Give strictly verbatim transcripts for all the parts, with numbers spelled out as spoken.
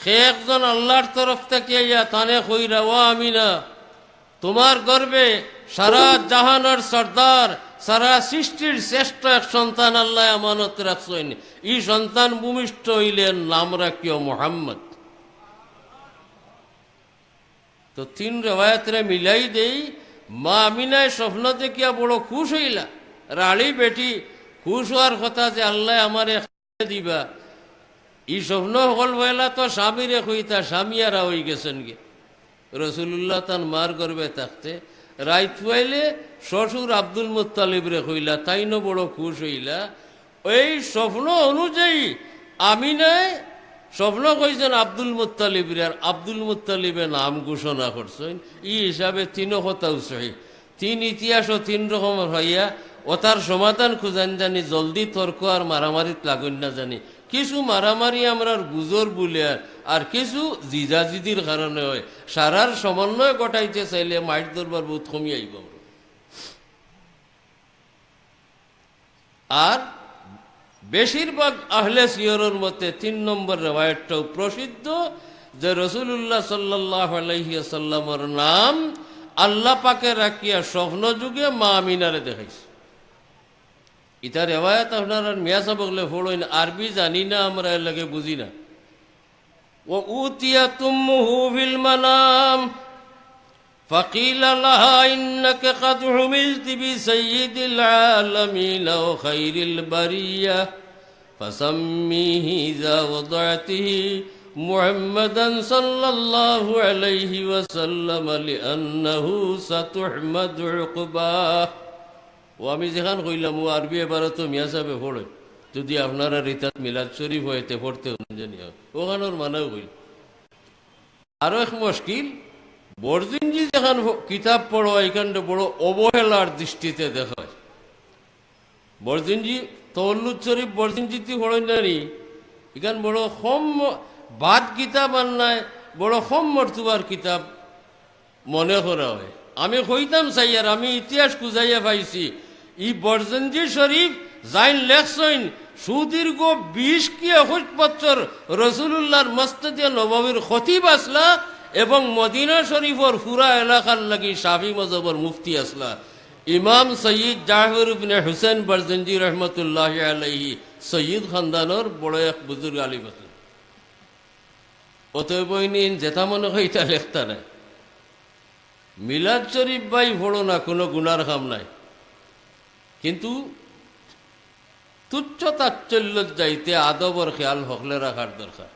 কে একজন আল্লাহর তরফ থাকি আইয়া তানে কইরা, "ও আমিনা, তুমার গর্ভে সারা জাহানর সর্দার, সারা সৃষ্টির শ্রেষ্ঠ এক সন্তান আল্লায় আমানত রাখছইন। ই সন্তান ভূমিষ্ঠ অইলে নাম রাখিও মুহাম্মদ।" তো তিন রেওয়ায়াতরে মিলাই দেই, মা আমিনায় স্বপ্ন দেখিয়া বড় খুশ অইলা। রাড়ি বেটি, খুশ অওয়ার কথা যে আল্লায় আমারে দিবা। ই স্বপ্ন হকল পয়লা তো স্বামীরে কইতা, স্বামী আরা অইগেছইন গি। রসুলুল্লাহ তান মার গর্ভে থাকতে রাইত পুয়াইলে শ্বশুর আব্দুল মুত্তালিবরে কইলা, তাইনও বড় খুশ অইলা। এই স্বপ্ন অনুযায়ী আমিনায় স্বপ্ন কইছইন আব্দুল মুত্তালিবরে, আর আব্দুল মুত্তালিবে নাম ঘোষণা করছইন। ই হিসাবে তিনও কথাউ সহি। তিন ইতিহাসও তিন রকমর অইয়া, অতার সমাধান খুঁজাইন জানি, জলদি তর্ক আর মারামারিত লাগইন না জানি। কিছু মারামারি আমরার গুজর বুলে আর, আর কিছু জিজাজিদির কারণে অয়। সারার সমন্বয় ঘটাইতে চাইলে মাইর দরবার বউত কমি আইবো আমরার। আর বেশিরভাগ আহলে সিয়রর মতে তিন নম্বর রেওয়ায়েতটাও প্রসিদ্ধ যে রসুলুল্লাহ সাল্লাল্লাহু আলাইহি ওয়াসাল্লামর নাম আল্লাহ পাকে রাখিয়া স্বপ্ন যুগে মা আমিনারে দেখাইছে। ইতা রেওয়ায়েত আপনারা মিয়া সাব অকলে পড়ইন, আরবি জানি না আমরা, এর লাগি বুঝি না। وأتيت أمه في المنام فقيل لها إنك قد حملت بسيد العالمين وخير البرية فسميه إذا وضعته محمدا صلى الله عليه وسلم لأنه ستحمد عقباه। ও আমি যেখান কইলাম, ও আরবি এবারও তো মিয়া সাবে পড়ে। যদি আপনারা রিতাত মিলাদ শরীফ অয়, তে পড়তে হন জানি, অখানোর মানাও কইল। আরো এক মুশকিল, বরজিনজি যেখান প-, কিতাব পড়ো, এখানটা বড় অবহেলার দৃষ্টিতে দেখা অয়। বরজিনজি, তওল্লুদ শরীফ বরজিনজিতি পড়ইন না নি, এখান বড় কম ম-, বাদ কিতাব আর নাই, বড় কম মর্তুবার কিতাব মনে করা অয়। আমি কইতাম চাইয়ার, আমি ইতিহাস খুঁজাইয়া পাইছি, ই বরজিনজি শরীফ যাইন লেখছইন, সুদীর্ঘ বিশ কি একুশ বছর রসুলুল্লাহর মসজিদে নববীর খতিব আছলা এবং মদিনা শরীফর পুরা এলাকার লাগি শাফি মজহবর মুফতি আছলা। ইমাম সৈয়দ জাফর ইবনে হুসেন বরজিনজি রহমতুল্লাহি আলাইহি সৈয়দ খানদানর বড় এক বুজুর্গ আলিম আছলা। অতএব ইনি যেতা মনে কয় ইতা লেখতা নায়। মিলাদ শরীফ ভাই পড়ো না, কুনু গুনার কাম নাই, কিন্তু তুচ্ছ তাচ্ছল্যত যাইতে আদবর খেয়াল হকলে রাখার দরকার।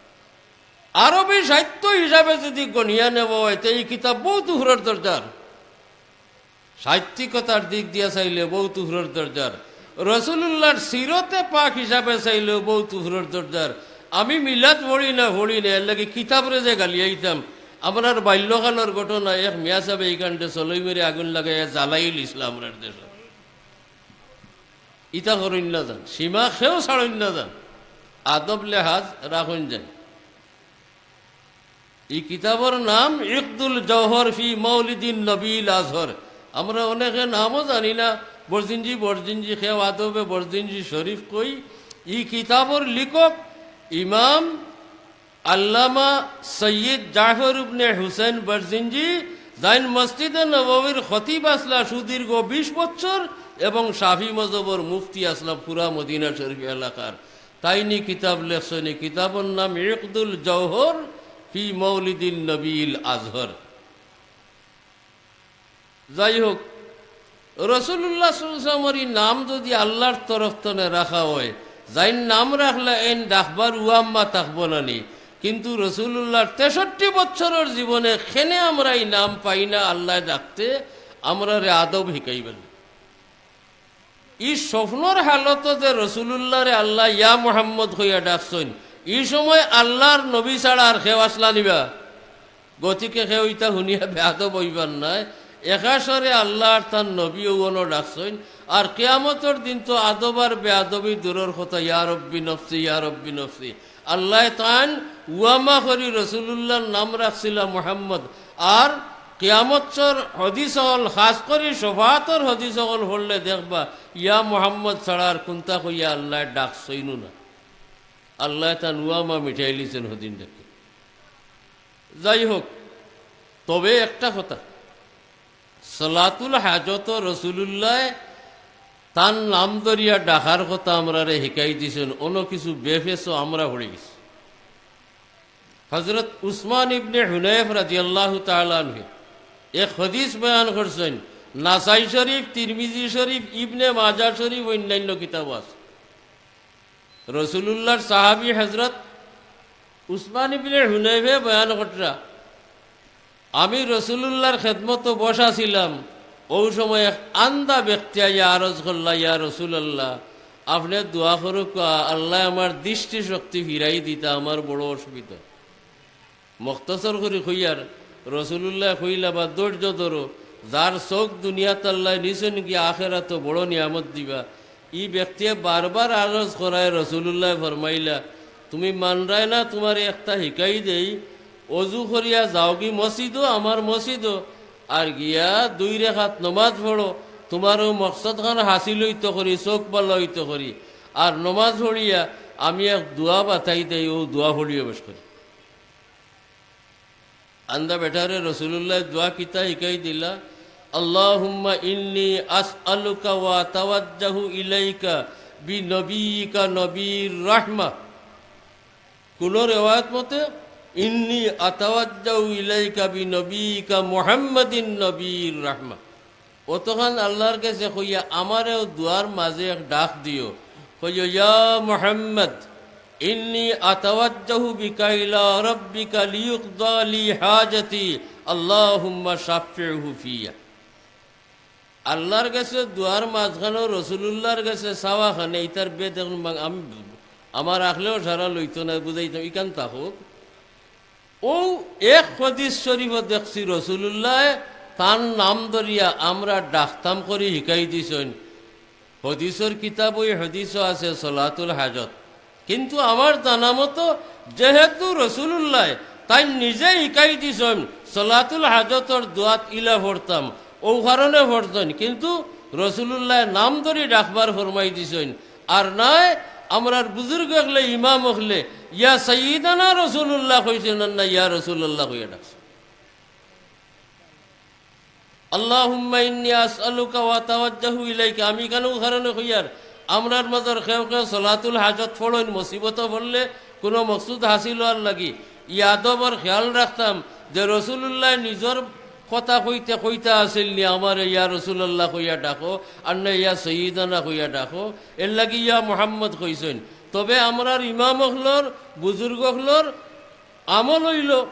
আরবি সাহিত্য হিসাবে যদি গনিয়া নেওয়া অয়, তে ই কিতাব বউত উপরর দরজার। সাহিত্যিকতার দিক দিয়া চাইলে বউত উপরর দরজার, রসুলুল্লাহর সিরতে পাক হিসাবে চাইলেও বউত উপরর দরজার। আমি মিলাদ পড়ি না, পড়ি না, এর লাগি কিতাবরে যে গালিয়াইতাম। আমরার বাল্যকালর ঘটনা, এক মিয়া সাবে ইখানটে চলই মেরে আগুন লাগাইয়া জ্বালাইল ইসলামরার দেশো। ইতা করইন না যান, সীমা কেউ ছাড়ইন না যান, আদব লেহাজ রাখইন যান। ই কিতাবর নাম ইকদুল জওহর ফি মৌলিদিন নবীল আজহর। আমরা অনেকে নামও জানি না, বরজিনজি, বরজিনজি, কেউ আদবে বরজিনজি শরীফ কই। ই কিতাবর লেখক ইমাম আল্লামা সৈয়দ জাফর ইবনে হুসেন বরজিনজি, যাইন মসজিদে নববীর খতিব আছলা সুদীর্ঘ বিশ বছর এবং শাফি মজহবর মুফতি আছলা পুরা মদিনা শরীফ এলাকার। তাইন ই কিতাব লেখছইন, ই কিতাবর নাম ইকদুল জওহর ফি মৌলিদিন নবীল আজহর। যাই হোক, রসুলুল্লাহ সাল্লাল্লাহু আলাইহি ওয়াসাল্লামর ই নাম যদি আল্লাহর তরফ তনে রাখা অয়, যাইন নাম রাখলা এইন ডাকবার উয়াম্মা থাকবো না নি? কিন্তু রসুলুল্লাহর তেষট্টি বছরর জীবনে কেনে আমরা ই নাম পাই না আল্লায় ডাকতে, আমরারে আদব হিকাইবার। ই স্বপ্নর হালতো যে রসুলুল্লাহরে আল্লায় ইয়া মুহাম্মদ কইয়া ডাকছইন, ই সময় আল্লাহর নবী ছাড়া আর কেউ আছলা নি বা? গতিকে কেউ ইতা হুনিয়া বেয়াদব অইবার নায়। একাশরে আল্লাহ আর তান নবী অউ অনো ডাকছইন। আর কিয়ামতর দিন তো আদব আর বেয়াদবি দূরর কথা, ইয়া রব্বি নফসি, ইয়া রব্বি নফসি। আল্লায় তান উয়ামা করি রসুলুল্লাহর নাম রাখছিলা মুহাম্মদ। আর কিয়ামতর হদিস অকল, খাস করি শফাআতর হদিস অকল পড়লে দেখবা, ইয়া মুহাম্মদ ছাড়া আর কুন্তা কইয়া আল্লায় ডাকছইনউ না। আল্লায় তান উয়ামা মিটাইলিছইন হদিন ডাকে। যাই হোক, তবে একটা কথা, সলাতুল হাজত রসুলুল্লাহ তান নাম ধরিয়া ডাকার কথা আমরারে হিকাই দিছইন, অন্য কিছু বেফেসও আমরা পড়ি গেছি। হযরত উসমান ইবনে হুনাইফ রাদিয়াল্লাহু তাআলা আনহু এক হাদিস বয়ান করছইন, নাসাই শরীফ, তিরমিজি শরীফ, ইবনে মাজাহ শরীফ, অন্যান্য কিতাবও আছে। রসুলুল্লাহর সাহাবী হযরত উসমান ইবনে হুনাইফে বয়ান কররা, আমি রসুলুল্লাহর খেদমতো বসা ছিলাম, অউ সময় এক আন্দা ব্যক্তি আইয়া আরজ করলা, "ইয়া রাসুলাল্লাহ, আপনে দোয়া করউক্কা, আল্লায় আমার দৃষ্টিশক্তি ফিরাই দিতা, আমার বড় অসুবিধা।" মখতসর করি কইয়ার, রসুলুল্লায় কইলা, "বা ধৈর্য ধরো, যার চউখ দুনিয়াত আল্লায় নিছইন গিয়া আখেরাতো বড় নিয়ামত দিবা।" ই ব্যক্তিয়ে বারবার আরজ করায় রসুলুল্লায় ফরমাইলা, "তুমি মানরায় না, তুমারে একটা হিকাই দেই, অজু করিয়া যাওগি মসজিদো, আমার মসজিদো, আর গিয়া দুই রেখাত নমাজ পড়ো, তুমার অউ মকসদখান হাসিল অইতো করি, চউখ ভালা অইতো করি, আর নমাজ পড়িয়া আমি এক দোয়া বাতাই দেই, অউ দোয়া পড়িও বেশ করি।" আন্দা বেটারে রসুলুল্লায় দোয়া কিতা হিকাই দিলা, "আল্লাহুম্মা ইন্নী আসআলুকা ওয়া আতাওয়াজ্জাহু ইলাইকা বিনবিয়িকা নবীর রাহমা।" কুনো রেওয়ায়াত মতে, "ইন্নী আতাওয়াজ্জাহু ইলাইকা বিনবিয়িকা মুহাম্মাদিন নবীর রাহমা।" অতখান আল্লাহর গেছে কইয়া, "আমারেও দোয়ার মাঝে এক ডাক দিও।" কইও, "ইয়া মুহাম্মদ, ইন্নী আতাওয়াজ্জাহু বিকা ইলা রাব্বিকা লিয়ুকদা লি হাজাতি, আল্লাহুম্মা শাফিউহু ফিয়া।" আল্লাহর গেছে দোয়ার মাঝখানো রসুলুল্লাহর গেছে চাওয়াখানে, ইতার বেদ এখন মাং-, আমি, আমার আখলেও সারা লইতো না, বুঝাইতাম, ইখান থাকউক। অউ এক হাদিস শরীফো দেখছি রসুলুল্লায় তান নাম ধরিয়া আমরা ডাকতাম করি হিকাই দিছইন। হাদিসর কিতাবো ই হাদিসও আছে সলাতুল হাজত। কিন্তু আমার জানা মতো যেহেতু রসুলুল্লায় তাইন নিজে হিকাই দিছইন সলাতুল হাজতর দোয়াত ইলা পড়তাম, অউ কারণে পড়ছইন, কিন্তু রসুলুল্লায় নাম ধরি ডাকবার ফরমাই দিছইন। আর নায়, আমরার বুজুর্গ অকলে, ইমাম অকলে, "ইয়া সাইয়্যিদানা রাসূলুল্লাহ" কইছইন, আর না "ইয়া রাসূলুল্লাহ" কইয়া ডাকছইন। "আল্লাহুম্মা ইন্নী আসআলুকা ওয়া আতাওয়াজ্জাহু ইলাইকা।" আমি কেনে অউ কারণে কইয়ার, আমরার মাঝর কেউ কেউ সলাতুল হাজত পড়ইন, মুসিবতো পড়লে কুনো মকসুদ হাসিল অওয়ার লাগি। ই আদবর খেয়াল রাখতাম যে রসুলুল্লায় নিজর কথা কইতে কইতা আছিল নি, আমারে "ইয়া রাসূলুল্লাহ" কইয়া ডাকো, আর না "ইয়া সাইয়্যিদানা" কইয়া ডাকো, এর লাগি "ইয়া মুহাম্মদ" কইছইন। তবে আমরার ইমাম অকলর, বুজুর্গ অকলর আমল অইলো,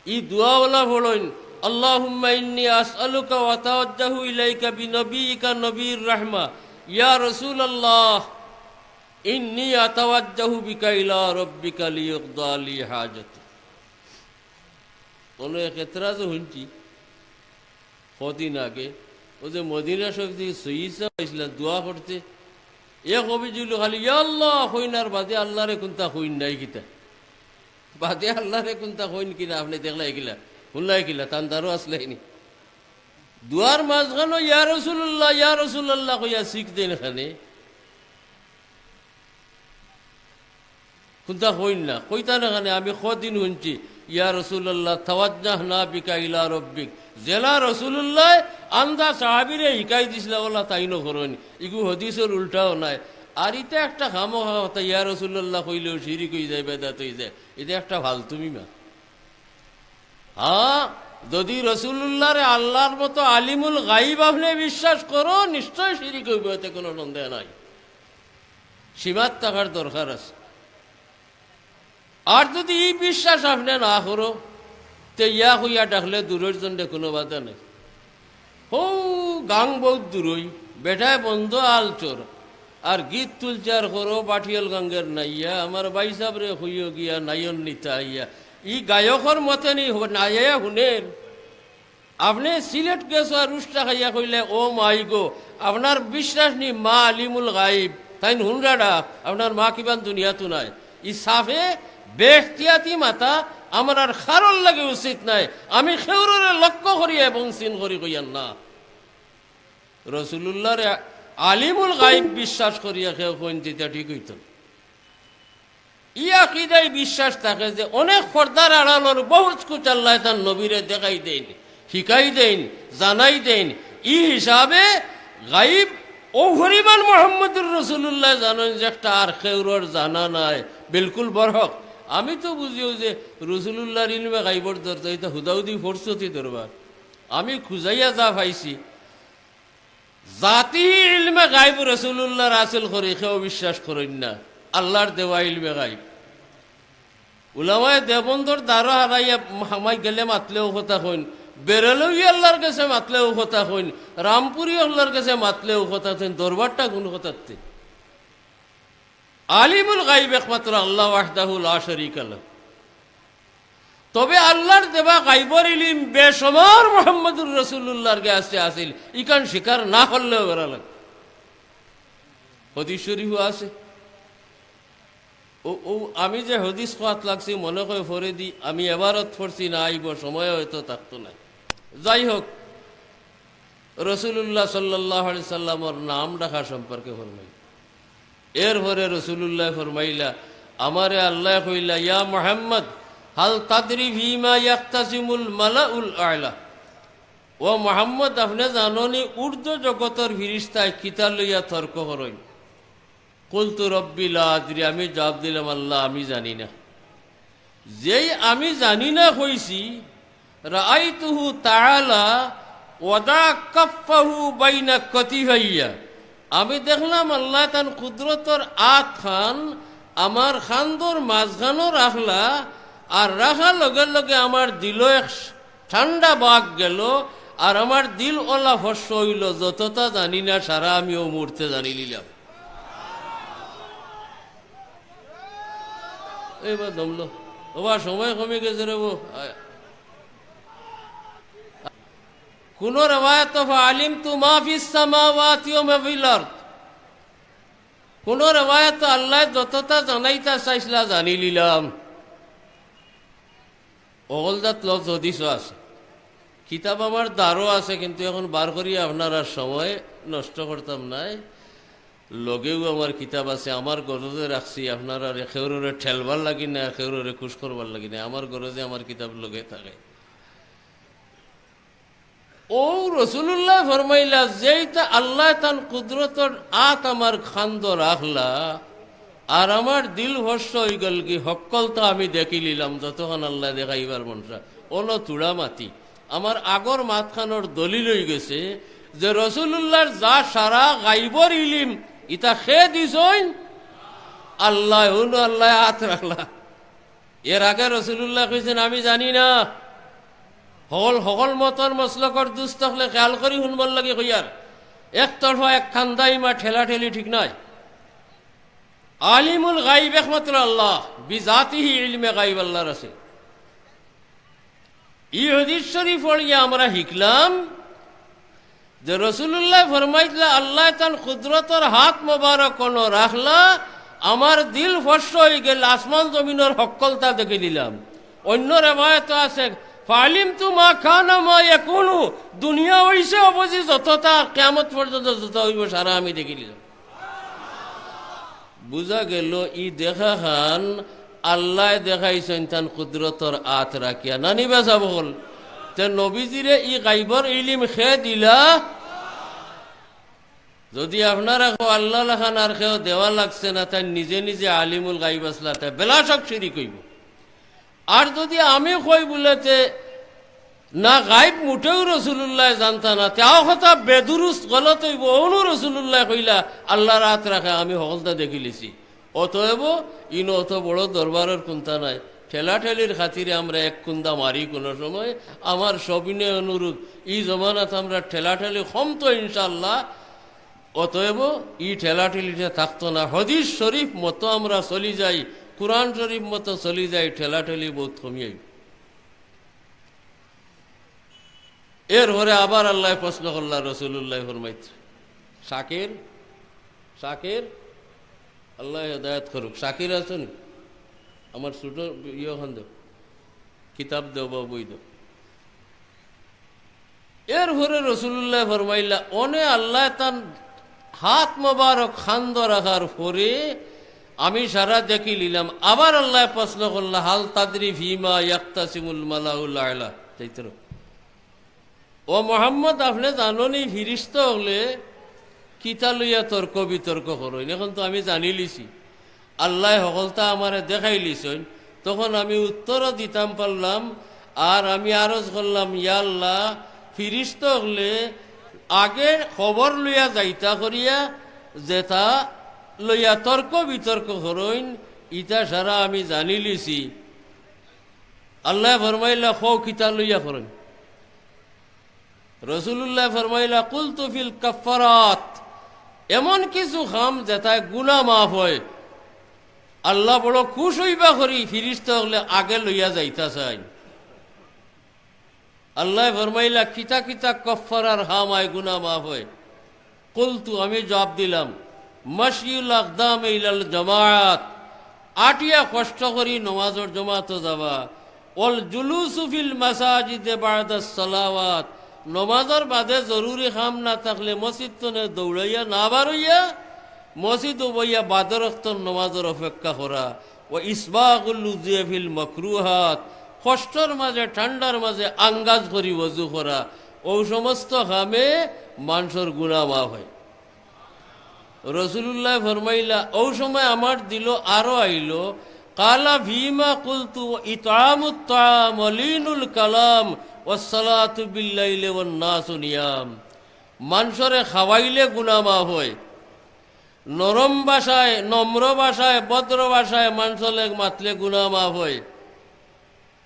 ই দোয়াওয়ালা পড়ইন, "আল্লাহুম্মা ইন্নী আসআলুকা ওয়া আতাওয়াজ্জাহু ইলাইকা বিনবিয়িকা নবীর রাহমা, ইয়া রাসূলুল্লাহ, ইন্নী আতাওয়াজ্জাহু বিকা ইলা রাব্বিকা লিয়ুকদা লি হাজাতি।" অনো এক এতরাজও হুনছি, কদিন আগে, অউ যে মদিনা শরীফ থাকি সৈয়দ সাব আইছলা দোয়া করতে, এক অভিযোগ অইলো খালি "ইয়া আল্লাহ" কইন, আর বাদে আল্লাহরে কুন্তা কইন নায় কিতা? বাদে আল্লাহরে কুন্তা কইন কিনা আপনে দেখলায় কিলা, হুনলায় কিলা, তান দ্বারও আসলায়নি। দোয়ার মাঝখানো "ইয়া রাসূলুল্লাহ, ইয়া রাসূলুল্লাহ" কইয়া শিখ দেইন এখানে। কুন্তা কইন না, কইতা না কেনে? আমি কদিন হুনছি, "ইয়া রাসূলুল্লাহ, তাওয়াজ্জাহনা বিকা ইলা রাব্বিক।" যেলা রসুলুল্লায় আন্দা সাহাবিরে হিকাই দিছলা, অলা তাইনও করইন। ইগু হাদিসর উল্টাও নায়। আর ইতা একটা খামোখা কথা, "ইয়া রাসূলুল্লাহ" কইলেও শিরিক অইযায়, বেদাত অইযায়। ইতা একটা ফালতুমি মা। হ্যাঁ, যদি রসুলুল্লাহরে আল্লাহর মতো আলিমুল গাইব আপনে বিশ্বাস করো, নিশ্চয় শিরিক অইবো, এতে কুনো সন্দেহ নাই। সীমাত থাকার দরকার আছে। আর যদি ই বিশ্বাস আপনে না করো, তে ইয়া কইয়া ডাকলে দূরর জন্যে কুনো বাধা নাই। হউ গাং বউত দূরই, বেটায় বন্দ আলচর, আর গীত তুলচার করো বাটিয়াল গাঙ্গের নাইয়া, আমার ভাইসাবরে কইও গিয়া নায়ন নিতা আইয়া। ই গায়কর মতে নি হ-, নাইয়া হুনের। আপনে সিলেট গেছো আর উষ্টা খাইয়া কইলে, "ও মাই গো, আপনার বিশ্বাস নি মা আলিমুল গাইব, তাইন হুনরা ডাক, আপনার মা কিবান দুনিয়াত নাই।" ই সাফে বেইখতিয়াতি মাতা আমরার কারোর লাগি উচিত নায়। আমি কেউররে লক্ষ্য করিয়া এবং চিন করি কইয়ার না। রসুলুল্লাহরে আলিমুল গাইব বিশ্বাস করিয়া কেউ কইন দিতা ঠিক অইতো না। ই আকিদায় বিশ্বাস থাকে যে অনেক পর্দার আড়ালর বহুত কুছ আল্লায় তান নবীরে দেখাই দেইন, শিখাই দেইন, জানাই দেইন। ই হিসাবে গাইব অউ পরিমাণ মুহাম্মদুর রাসূলুল্লায় জানইন যেটা আর কেউরর জানা নাই। বিলকুল বরহক। আমি তো বুঝিও যে রাসূলুল্লাহর ইলমে গাইবর দরজা ইতা হুদাহুদি ফরসতি দরবার। আমি খুজাইয়া যা পাইছি, জাতিহি ইলমে গাইব রাসূলুল্লাহর হাসিল করি কেউ বিশ্বাস করইন না, আল্লাহর দেওয়া ইলমে গাইব। উলামায়ে দেওবন্দর দ্বারো হারাইয়া হামাই গেলে মাতলেও কথা কইন, বেরেলভী আল্লাহর গেছে মাতলেও কথা কইন, রামপুরি আল্লাহর গেছে মাতলেও কথা কইন, দরবারটা কুন কথাতে? আলিমুল গাইব একমাত্র আল্লাহ ওয়াহদাহু লা শরীকা লাহু। তবে আল্লাহর দেওয়া গাইবর ইলিম বেশমার মুহাম্মদুর রাসূলুল্লাহর গেছে আছিল, ইখান স্বীকার না করলেও বেড়া লাগে। হাদিস শরীফও আছে। ও, ও, আমি যে হাদিস কওয়াত লাগছি মনে কয় পরে দি, আমি এবারত পড়ছি না, আইব সময় হয়তো থাকতো না। যাই হোক, রাসূলুল্লাহ সাল্লাল্লাহু আলাইহি সাল্লামর নাম ডাকা সম্পর্কে ফরমাই। এরপরে রাসূলুল্লাহ ফরমাইলা, আমারে আল্লায় কইলা, "ইয়া মুহাম্মদ, হাল তাদরি ফিমা ইয়াখতাসিমুল মালাউল আলা?" ও মুহাম্মদ, আপনে জাননি ঊর্ধ্ব জগতর ফিরিস্তায় কিতা লইয়া তর্ক করইন? কুলতু রব্বি লা আদরি, আমি জবাব দিলাম, আল্লাহ, আমি জানি না। যেই আমি জানি না কইছি, রাআইতুহু তাআলা ওয়াদা কাফফাহু বাইনা কাতিফাইয়া, আমি দেখলাম আল্লায় তান কুদরতর আত খান আমার খান্দর মাঝখানো রাখলা, আর রাখার লগে লগে আমার দিলো এক ঠান্ডা বাগ গেল, আর আমার দিল ওলা ফর্স অইল, যততা জানি না সারা আমি অউ মুহূর্তে জানি নিলাম। এইবার দমলো, ওবা সময় কমে গেছে রে বো। কুনো রেওয়ায়ত, "ফাআলিমতু মা ফিস সামাওয়াতি ওয়া মা ফিল আরদ।" কুনো রেওয়ায়ত, "আল্লায় যততা জানাইতা চাইছলা জানি নিলাম।" অকলজাত লফজ হাদিসও আছে। কিতাব আমার দ্বারো আছে, কিন্তু এখন বার করি আপনারার সময় নষ্ট করতাম নায়। লগেও আমার কিতাব আছে, আমার গরজে রাখছি, আপনারারে কেউররে ঠেলবার লাগি না, কেউররে খুশ করবার লাগি না, আমার গরজে আমার কিতাব লগে থাকে। অউ রাসূলুল্লায় ফরমাইলা, যেইটা আল্লায় তান কুদরতর আত আমার খান্দো রাখলা, আর আমার দিল ফর্স অইগেলগি, হক্কলতা আমি দেখিলিলাম, যতখান আল্লায় দেখাইবার মনসা, অনো তুড়া মাতি। আমার আগর মাতখানর দলিল অইগেছে যে রাসূলুল্লাহর যা সারা গাইবর ইলিম, ইতা কে দিছইন? আল্লায়। অনো আল্লায় আত রাখলা। এর আগে রাসূলুল্লায় কইছইন, "আমি জানি না।" হকল, হকল মতর মসলকর দুস্ত অকলে খেয়াল করি হুনবার লাগি কইয়ার। একতরফা এক কান্দা ইমা ঠেলাঠেলি ঠিক নায়। আলিমুল গাইব একমাত্র আল্লাহ, বিজাতিহি ইলমে গাইব আল্লাহর আছে। ই হাদিস শরীফ পড়িয়া আমরা হিকলাম যে রাসূলুল্লায় ফরমাইতলা, "আল্লায় তান কুদরতর হাত মোবারক অনো রাখলা, আমার দিল ফর্স অইগেল, আসমান জমিনর হক্কলতা দেখিলিলাম।" অইন্য রেওয়ায়তো আছে, "ফাআলিমতু মা কানা মা ইয়াকুনু", দুনিয়া অইছে অবধি যততা, কিয়ামত পর্যন্ত যততা অইবো সারা আমি দেখিলিলাম। বুঝা গেল, ই দেখাখান আল্লায় দেখাইছইন তান কুদরতর আত রাখিয়া। নানি বা সাব অকল? তে নবীজিরে ই গাইবর ইলিম কে দিলা? যদি আপনারা কও আল্লাহ লাখান আর কেউ দেওয়া লাগছে না, তাইন নিজে নিজে আলিমুল গাইব আছলা, তে বেলাশক শিরিক অইবো। আর যদি আমি কই বুলে তে না, গাইব মুটেও রাসূলুল্লায় জানতা না, তে অউ কথা বেদুরুস্ত গলত অইবো। অনো রাসূলুল্লায় কইলা, "আল্লাহর আত রাখে, আমি হকলতা দেখিলিছি।" অতএব ইনো অত বড় দরবারর কুন্তা নাই, ঠেলাঠেলির খাতিরে আমরা এক কুন্দা মারি কুনো সময়। আমার সবিনয় অনুরোধ, ই জমানাত আমরা ঠেলাঠেলি কমতো ইনশাআল্লাহ। অতএব ই ঠেলাঠেলিটা থাকতো না। হাদিস শরীফ মতো আমরা চলি যাই, কুরআন শরীফ মতো চলি যাই, ঠেলাঠেলি বউত কমি আইবো। এরপরে আবার আল্লায় প্রশ্ন করলা, রাসূলুল্লায় ফরমাইত, "শাকির, শাকির, আল্লায় হেদায়েত করুক, শাকির আছো নি? আমার ছোট ইয়েখান দেও, কিতাব দেও বা বই দেও।" এরপরে রাসূলুল্লায় ফরমাইলা, অনে আল্লায় তান হাত মোবারক খান্দো রাখার পরে আমি সারা দেখিলিলাম। আবার আল্লায় প্রশ্ন করলা, "হাল তাদরি ফিমা ইয়াখতাসিমুল মালাউল আলা?" তাই তো। ও মোহাম্মদ, আপনে জাননি ফিরিস্তা অকলে কিতা লইয়া তর্ক বিতর্ক করইন? অখন তো আমি জানিলিছি, আল্লায় হকলতা আমারে দেখাইলিছইন, তখন আমি উত্তরও দিতাম পারলাম। আর আমি আরজ করলাম, ইয়া আল্লাহ, ফিরিস্তা অকলে আগে খবর লইয়া যাইতা করিয়া যেতা লইয়া তর্ক বিতর্ক করইন, ইতা সারা আমি জানিলিছি। আল্লায় ফরমাইলা, "কও কিতা লইয়া করইন?" রসুলুল্লায় ফরমাইলা, "কুলতু ফিল কাফফারাত।" এমন কিছু কাম যেতায় গুনা মাফ অয়। আল্লাহ বড় খুশ অইবা করি ফিরিস্তা অকলে আগে লইয়া যাইতা চাইন। আল্লায় ফরমাইলা, "কিতা কিতা কাফফারার কাম অয়, গুনা মাফ অয়?" কুলতু, আমি জবাব দিলাম, "মাশিউল আকদাম ইলাল জামাআত", আটিয়া কষ্ট করি নমাজর জমাতো যাওয়া, "ওয়াল জুলুসু ফিল মাসাজিদে বাদাস সালাওয়াত", নমাজর বাদে জরুরি কাম না থাকলে মসজিদ তনে দৌড়াইয়া না বারইয়া মসজিদো বইয়া বাদর ওয়াক্তর নমাজর অপেক্ষা করা, "ওয়া ইসবাগুল উজুয়ে ফিল মাকরুহাত", কষ্টর মাঝে ঠান্ডার মাঝে আঙ্গাজ করি ওযু করা, অউ সমস্ত কামে মানষর গুনা মাফ অয়। রসুলুল্লায় ফরমাইলা, অউ সময় আমার দিলো আরো আইলো, "কালা ফিমা কুলতু ইতআমুত তাআম ওয়া লিনুল কালাম ওয়াস সালাতু বিল লাইলি ওয়ান নাসু নিয়াম।" মানষরে খাওয়াইলে গুনা মাফ অয়, নরম ভাষায়, নম্র ভাষায়, ভদ্র ভাষায় মানষর লগে মাতলে গুনা মাফ অয়।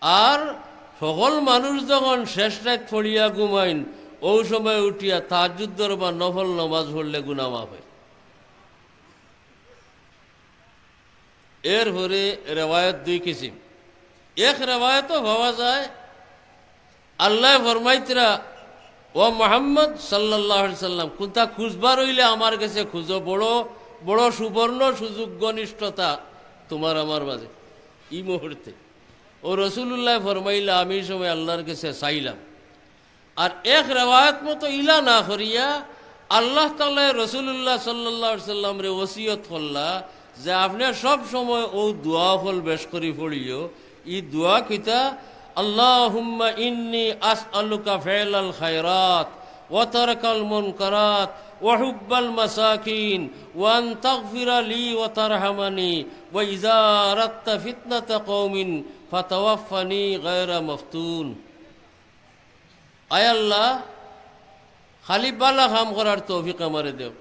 আর হকল মানুষ যখন শেষ রাইত পড়িয়া ঘুমাইন, অউ সময় উঠিয়া তাহাজ্জুদর বা নফল নমাজ পড়লে গুনা মাফ অয়। এরপরে রেওয়ায়ত দুই কিসিম। এক রেওয়ায়তো পাওয়া যায়, আল্লায় ফরমাইতরা, "ও মুহাম্মদ সাল্লাল্লাহু আলাইহি সাল্লাম, কুন্তা খুঁজবার অইলে আমার গেছে খুঁজো, বড়, বড় সুবর্ণ সুযোগ ঘনিষ্ঠতা তুমার আমার মাঝে ই মুহূর্তে।" অউ রসুলুল্লায় ফরমাইলা, "আমি ই সময় আল্লার গেছে চাইলাম।" আর এক রেওয়ায়ত মতো ইলা না করিয়া আল্লাহ তাআলায় রসুলুল্লাহ সাল্লাল্লাহু আলাইহি সাল্লামরে ওসিয়ত করলা যে, "আপনে সব সময় অউ দোয়া অকল বেশ করি পড়িও।" ই দোয়া কিতা? "আল্লাহুম্মা ইন্নী আসআলুকা ফিলাল খায়রাত ওয়া তারকাল মুনকারাত ওয়া হুব্বাল মাসাকিন ওয়া আন তাগফিরা লি ওয়া তারহামানি ওয়া ইযা আরাদতা ফিতনাতা কওমিন ফাতাওয়াফফানি গায়রা মাফতুন।" আয় আল্লাহ, খালি বালা কাম করার তৌফিক আমারে দেও,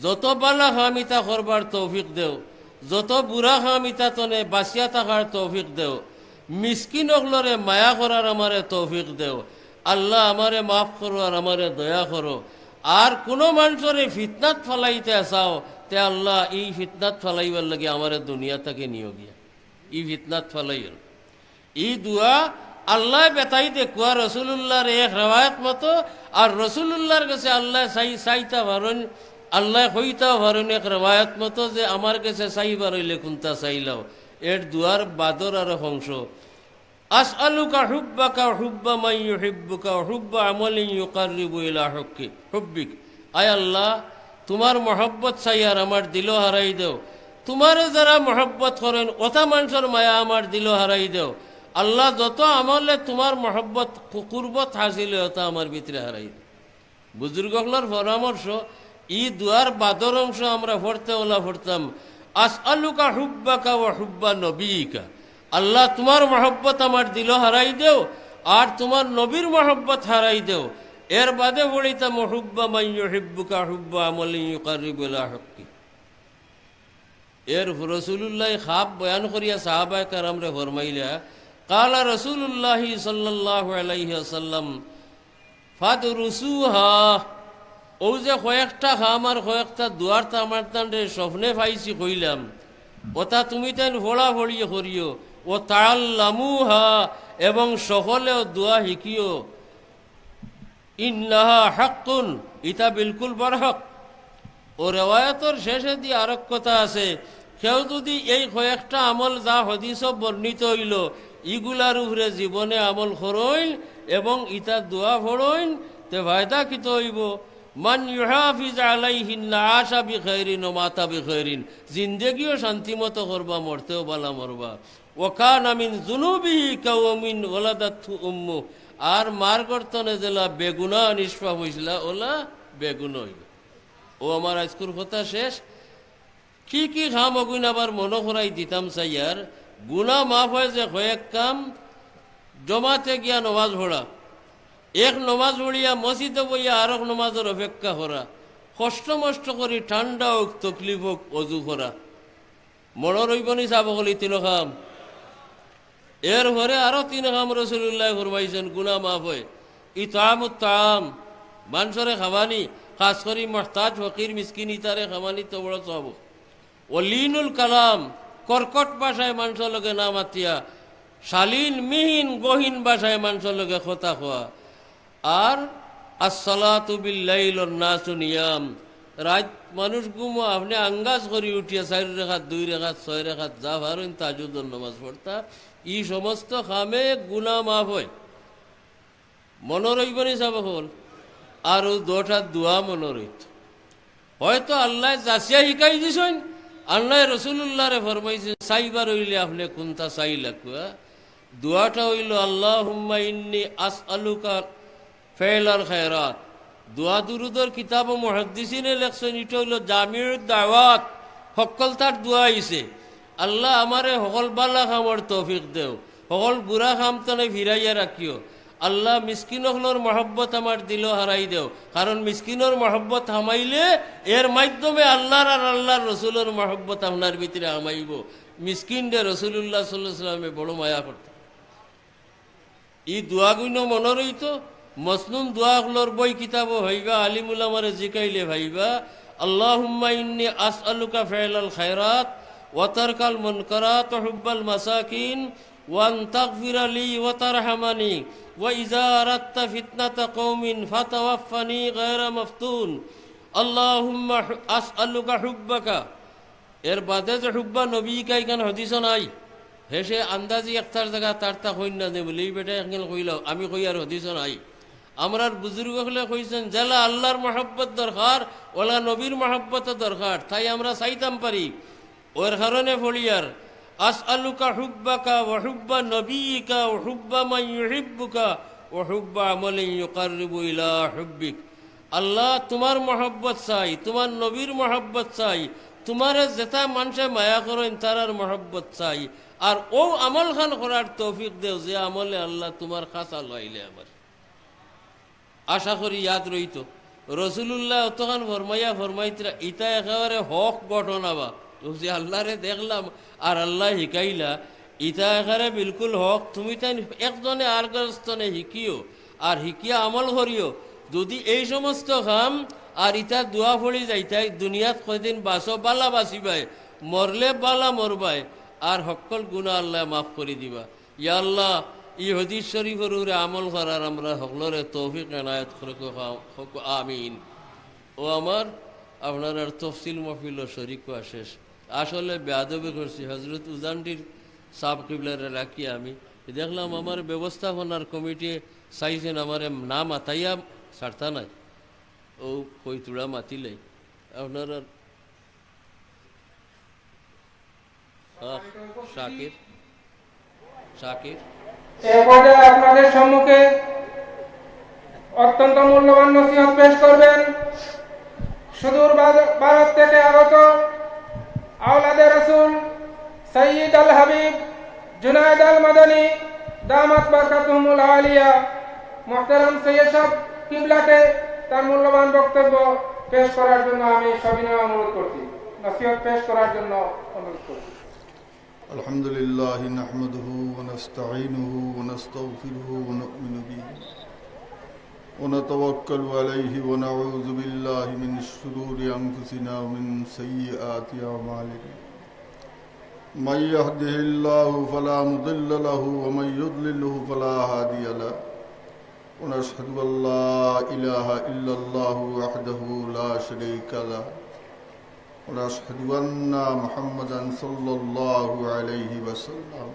যত বালা কাম ইতা করবার তৌফিক দেও, যত বুরা কাম ইতা তনে বাচিয়া থাকার তৌফিক দেও, মিসকিন অকলরে মায়া করার আমারে তৌফিক দেও। আল্লাহ, আমারে মাফ করো আর আমারে দয়া করো। আর কুনু মানষরে ফিতনাত ফালাইতা চাও, তে আল্লাহ, ই ফিতনাত ফালাইবার লাগি আমারে দুনিয়া থাকি নিও গিয়া, ই ফিতনাত ফালাইও না। ই দোয়া আল্লায় বেতাই দেখুয়া রসুলুল্লাহর এক রেওয়ায়ত মতো, আর রসুলুল্লাহর গেছে আল্লায় চাই-, চাইতা পারইন, আল্লায় কইতাও পারইন এক রেওয়ায়ত মতো যে, "আমার গেছে চাইবার অইলে কুন্তা চাইলাও।" এর দোয়ার বাদর আরো অংশ, "আসআলুকা হুব্বাকা হুব্বা মান ইউহিব্বুকা হুব্বা আমালিন ইউকাররিবু ইলা হুক্কি-, হুব্বিক।" আয় আল্লাহ, তুমার মহব্বত চাইয়ার আমার দিলো হারাই দেও। তুমারে যারা মহব্বত করইন, অতা মানষর মায়া আমার দিলো হারাই দেও। আল্লাহ, যত আমলে তুমার মহব্বত কু-, কুরবত হাসিল অয়, অতা আমার ভিতরে হারাই দেও। বুজুর্গ অকলর পরামর্শ, ই দোয়ার বাদর অংশ আমরা পড়তে অলা পড়তাম, "আসআলুকা হুব্বাকা ওয়া হুব্বা নবিয়িকা।" আল্লাহ, তুমার মহব্বত আমার দিলো হারাই দেও, আর তুমার নবীর মহব্বত হারাই দেও। এর বাদে পড়িতাম, "হুব্বা মান ইউহিব্বুকা হুব্বা আমালিন ইউকাররিবু ইলা হুক্কি।" এর রসুলুল্লাহ খাব বয়ান করিয়া সাহাবায়ে কেরামরে ফরমাইলা, "কালা রাসূলুল্লাহি সাল্লাল্লাহু আলাইহি ওয়াসাল্লাম, ফাদরুসুহা।" অউ যে কয়েকটা কাম আর কয়েকটা দোয়ার তামার তানরে স্বপ্নে পাইছি কইলাম, অতা তুমি তাইন পড়াপড়ি করিও, "ওয়া তাআল্লামুহা", এবং সকলে অউ দোয়া হিকিও। "ইন্নাহা হাক্কুন", ইতা বিলকুল বরহক। অউ রেওয়ায়তর শেষেদি আরক কথা আছে, কেউ যুদি এই কয়েকটা আমল যা হাদিসো বর্ণিত অইলো, ইগুলার উপরে জীবনে আমল করইন এবং ইতা দোয়া পড়ইন, তে ফায়দা কিতা অইবো? মান ইউহাফিজ আলাইহিন্না আশা বিখাইরিন ওয়া মাতা বিখাইরিন। জিন্দেগিও শান্তিমতো করবা, মরতেও বালা মরবা। ওয়া কানা মিন যুনুবিহি কাউমিন ওয়ালাদাতহু উম্মু। আর মার গর্তনে যেলা বেগুনা নিষ্পাপ অইছিলা, ওলা বেগুন অইল। ও আমার আইজকুর কথা শেষ। কি কি কাম অগুইন আবার মনো করাই দিতাম চাইয়ার। গুনা মাফ অয় যে কয়েক কাম, জমাতে গিয়া নমাজ পড়া, এক নমাজ পড়িয়া মসজিদো বইয়া আরক নমাজর অপেক্ষা করা, কষ্ট মষ্ট করি ঠান্ডা অউক তকলিফ অউক অজু করা। মনো রইবনি সাব অকল ই তিন কাম? এর পরে আরো তিন কাম রাসুলুল্লায় ফরমাইছইন, গুনা মাফ অয়। ইতআমুত তাআম, মানষরে খাওয়ানি, খাছ করি মুহতাজ, ফকির, মিসকিন ইতারে খাওয়ানি তো বড় সওয়াব। ওয়া লিনুল কালাম, কর্কট ভাষায় মানষর লগে না মাতিয়া, শালীন, মিহিন, গহীন ভাষায় মানষর লগে কথা কওয়া। আর আসসালাতু বিল্লাইল ওয়ান নাসু নিয়াম, রাইত মানুষ ঘুমো, আপনে আঙ্গাজ করি উঠিয়া চাইর রেখাত, দুই রেখাত, ছয় রেখাত, যা পারইন তাহাজ্জুদর নমাজ পড়তা। ই সমস্ত কামে গুনা মাফ অয়। মনো রইবনি সাব অকল? আর অউ দুইটা দোয়া মনো রইতো। হয়তো আল্লায় যাচিয়া হিকাই দিছইন, আল্লায় রাসুলুল্লারে ফরমাইছইন, চাইবার অইলে আপনে কুনতা চাইলা কুয়া। দোয়াটা অইলো, আল্লাহুম্মা ইন্নী আসআলুকা ফিআলাল খায়রাত। দোয়া দুরুদর কিতাবো মুহাদ্দিসিনে লেখছইন, ইটা অইলো জামিউদ দাওয়াত, হক্কলতার দোয়া অইছে। আল্লাহ, আমারে হকল বালা কামর তৌফিক দেও, হকল বুরা কাম তনে ফিরাইয়া রাখিও। আল্লাহ, মিসকিন অকলর মহব্বত আমার দিলো হামাই দেও, কারণ মিসকিনর মহব্বত হামাইলে এর মাধ্যমে আল্লাহর আর আল্লাহর রসুলর মহব্বত আপনার ভিতরে হামাইবো। মিসকিনরে রাসুলুল্লাহ সাল্লাল্লাহু আলাইহি ওয়াসাল্লামে বড় মায়া করতা। ই দোয়াগুইনও মনো রইতো। মসনুন দোয়া অকলর বই কিতাবো পাইবা, আলিম উলামারে জিকাইলে পাইবা। আল্লাহুম্মা ইন্নী আসআলুকা ফিআলাল খায়রাত ওয়া তারকাল মুনকারাত ওয়া হুব্বাল মাসাকিন ওয়া আন তাগফিরা লি ওয়া তারহামানি ওয়া ইযা আরাদতা ফিতনাতা কওমিন ফাতাওয়াফফানি গায়রা মাফতুন। আল্লাহুম্মা হু-, আসআলুকা হুব্বাকা। এর বাদে যে হুব্বা নবীকা ইখান হাদিসো নাই, হে সে আন্দাজি একটার জাগা তারতা কইন না যে বলে, "ই বেটা একজন কইলাও, আমি কই আর হাদিসো নাই।" আমরার বুজুর্গ অকলে কইছইন, যেলা আল্লাহর মহব্বত দরকার, ওলা নবীর মহব্বতও দরকার, তাই আমরা চাইতাম পারি। ওর কারণে পড়িয়ার, আসআলুকা হুব্বাকা ওয়া হুব্বা নবিয়িকা ওয়া হুব্বা মান ইউহিব্বুকা ওয়া হুব্বা আমালিন ইউকাররিবু ইলা হুব্বিক। আল্লাহ, তুমার মহব্বত চাই, তুমার নবীর মহব্বত চাই, তুমারে যেতা মানষে মায়া করইন তারার মহব্বত চাই। আর অউ আমল খান করার তৌফিক দেও যে আমলে আল্লাহ তুমার খাছা লইলে আমার। আশা করি ইয়াদ রইতো। রসুলুল্লায় অতখান ফরমাইয়া ফরমাইতরা, ইতা একেবারে হক ঘটনা বা। তুমি যে আল্লাহরে দেখলাম আর আল্লায় হিকাইলা, ইতা একেবারে বিলকুল হক। তুমি তাইন একজনে আরগজনে হিকিও, আর হিকিয়া আমল করিও। যুদি এই সমস্ত কাম আর ইতা দোয়া পড়ি যাইতায়, দুনিয়াত কয়দিন বাঁচো, বালা বাঁচিবায়, মরলে বালা মরবায়, আর হক্কল গুনা আল্লায় মাফ করি দিবা। ইয়া আল্লাহ, ই হাদিস শরীফর উপরে আমল করার আমরা হকলরে তৌফিক এনায়েত করুক, আমিন। ও আমার, আপনারার তফসিল মাহফিলও শরিক অওয়া শেষ। আসলে বেয়াদবি করছি, হজরত উজানটির সাব কিবলারে রাখি আমি। দেখলাম আমার ব্যবস্থাপনার কমিটি চাইছইন আমারে না মাতাইয়া ছাড়তা নায়। ও কই তুড়া মাতিলাই। আপনারার আহ, শাকির, শাকির। এ পর্যায়ে আপনাদের সম্মুখে অত্যন্ত মূল্যবান নসিহত পেশ করবেন সুদূর ভার-, ভারত থেকে আগত আওলাদে রসুল সৈয়দ আল হাবিব জুনায়েদ আল মাদানী দামাত বারকাতুহুমুল আলিয়া। মোহতারাম সৈয়দ সাহেব কিবলাকে তার মূল্যবান বক্তব্য পেশ করার জন্য আমি সবিনয় অনুরোধ করছি, নসিহত পেশ করার জন্য অনুরোধ করছি। الحمد لله نحمده ونستعينه ونستغفره ونؤمن به ونتوكل عليه ونعوذ بالله من شرور أنفسنا ومن سيئات أعمالنا. من يهده الله فلا مضل له ومن يضلله فلا هادي له. ونشهد أن لا إله إلا الله وحده لا شريك له. ونشهد أن محمدا صلى الله عليه وسلم.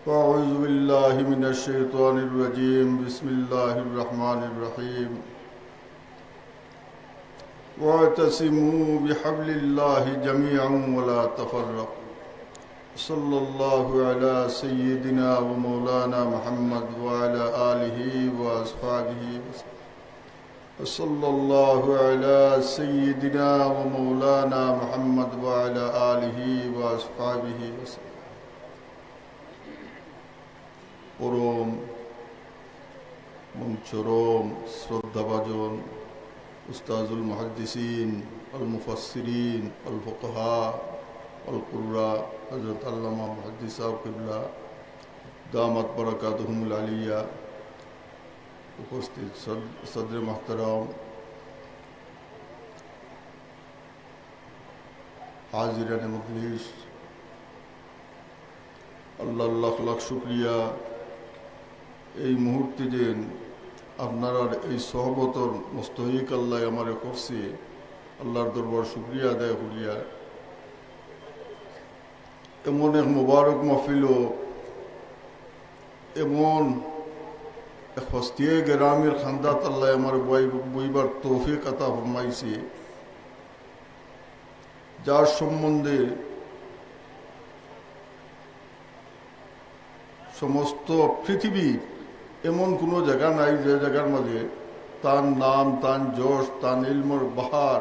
فأعوذ بالله من الشيطان الرجيم. بسم الله الرحمن الرحيم. واعتصموا بحبل الله جميعا ولا تفرقوا. صلى الله على سيدنا ومولانا محمد وعلى آله وأصحابه وسلم. وصلى الله على سيدنا ومولانا محمد وعلى آله وأصحابه وسلم. পরম এবং চরম শ্রদ্ধাভাজন উস্তাজুল মুহাদ্দিসিন, আল মুফাসসিরিন, আল ফুকাহা, আল কুররা, হযরত আল্লামা মুহাদ্দিস সাহেব কিবলা, দামাত বারাকাতুহুমুল আলিয়া, উপস্থিত সদ-, সদরে মুহতারাম, হাজিরানে মজলিস, আল্লাহর লাখ লাখ শুকরিয়া। এই মুহূর্তে যেন আপনারার এই সহবতর মুস্তহিক আল্লাহ আমারে করছে, আল্লাহর দরবার শুকরিয়া আদায় করিয়া। এমন এক মোবারক মাহফিল, এমন এক হস্তিয়ে গেরামির খান্দাত আল্লাহ আমার বই-, বইবার তৌফিক আতা ফরমাইছে, যার সম্বন্ধে সমস্ত পৃথিবীর এমন কোনো জায়গা নাই যে জায়গার মাঝে তার নাম, তার যশ, তার ইলমর বাহার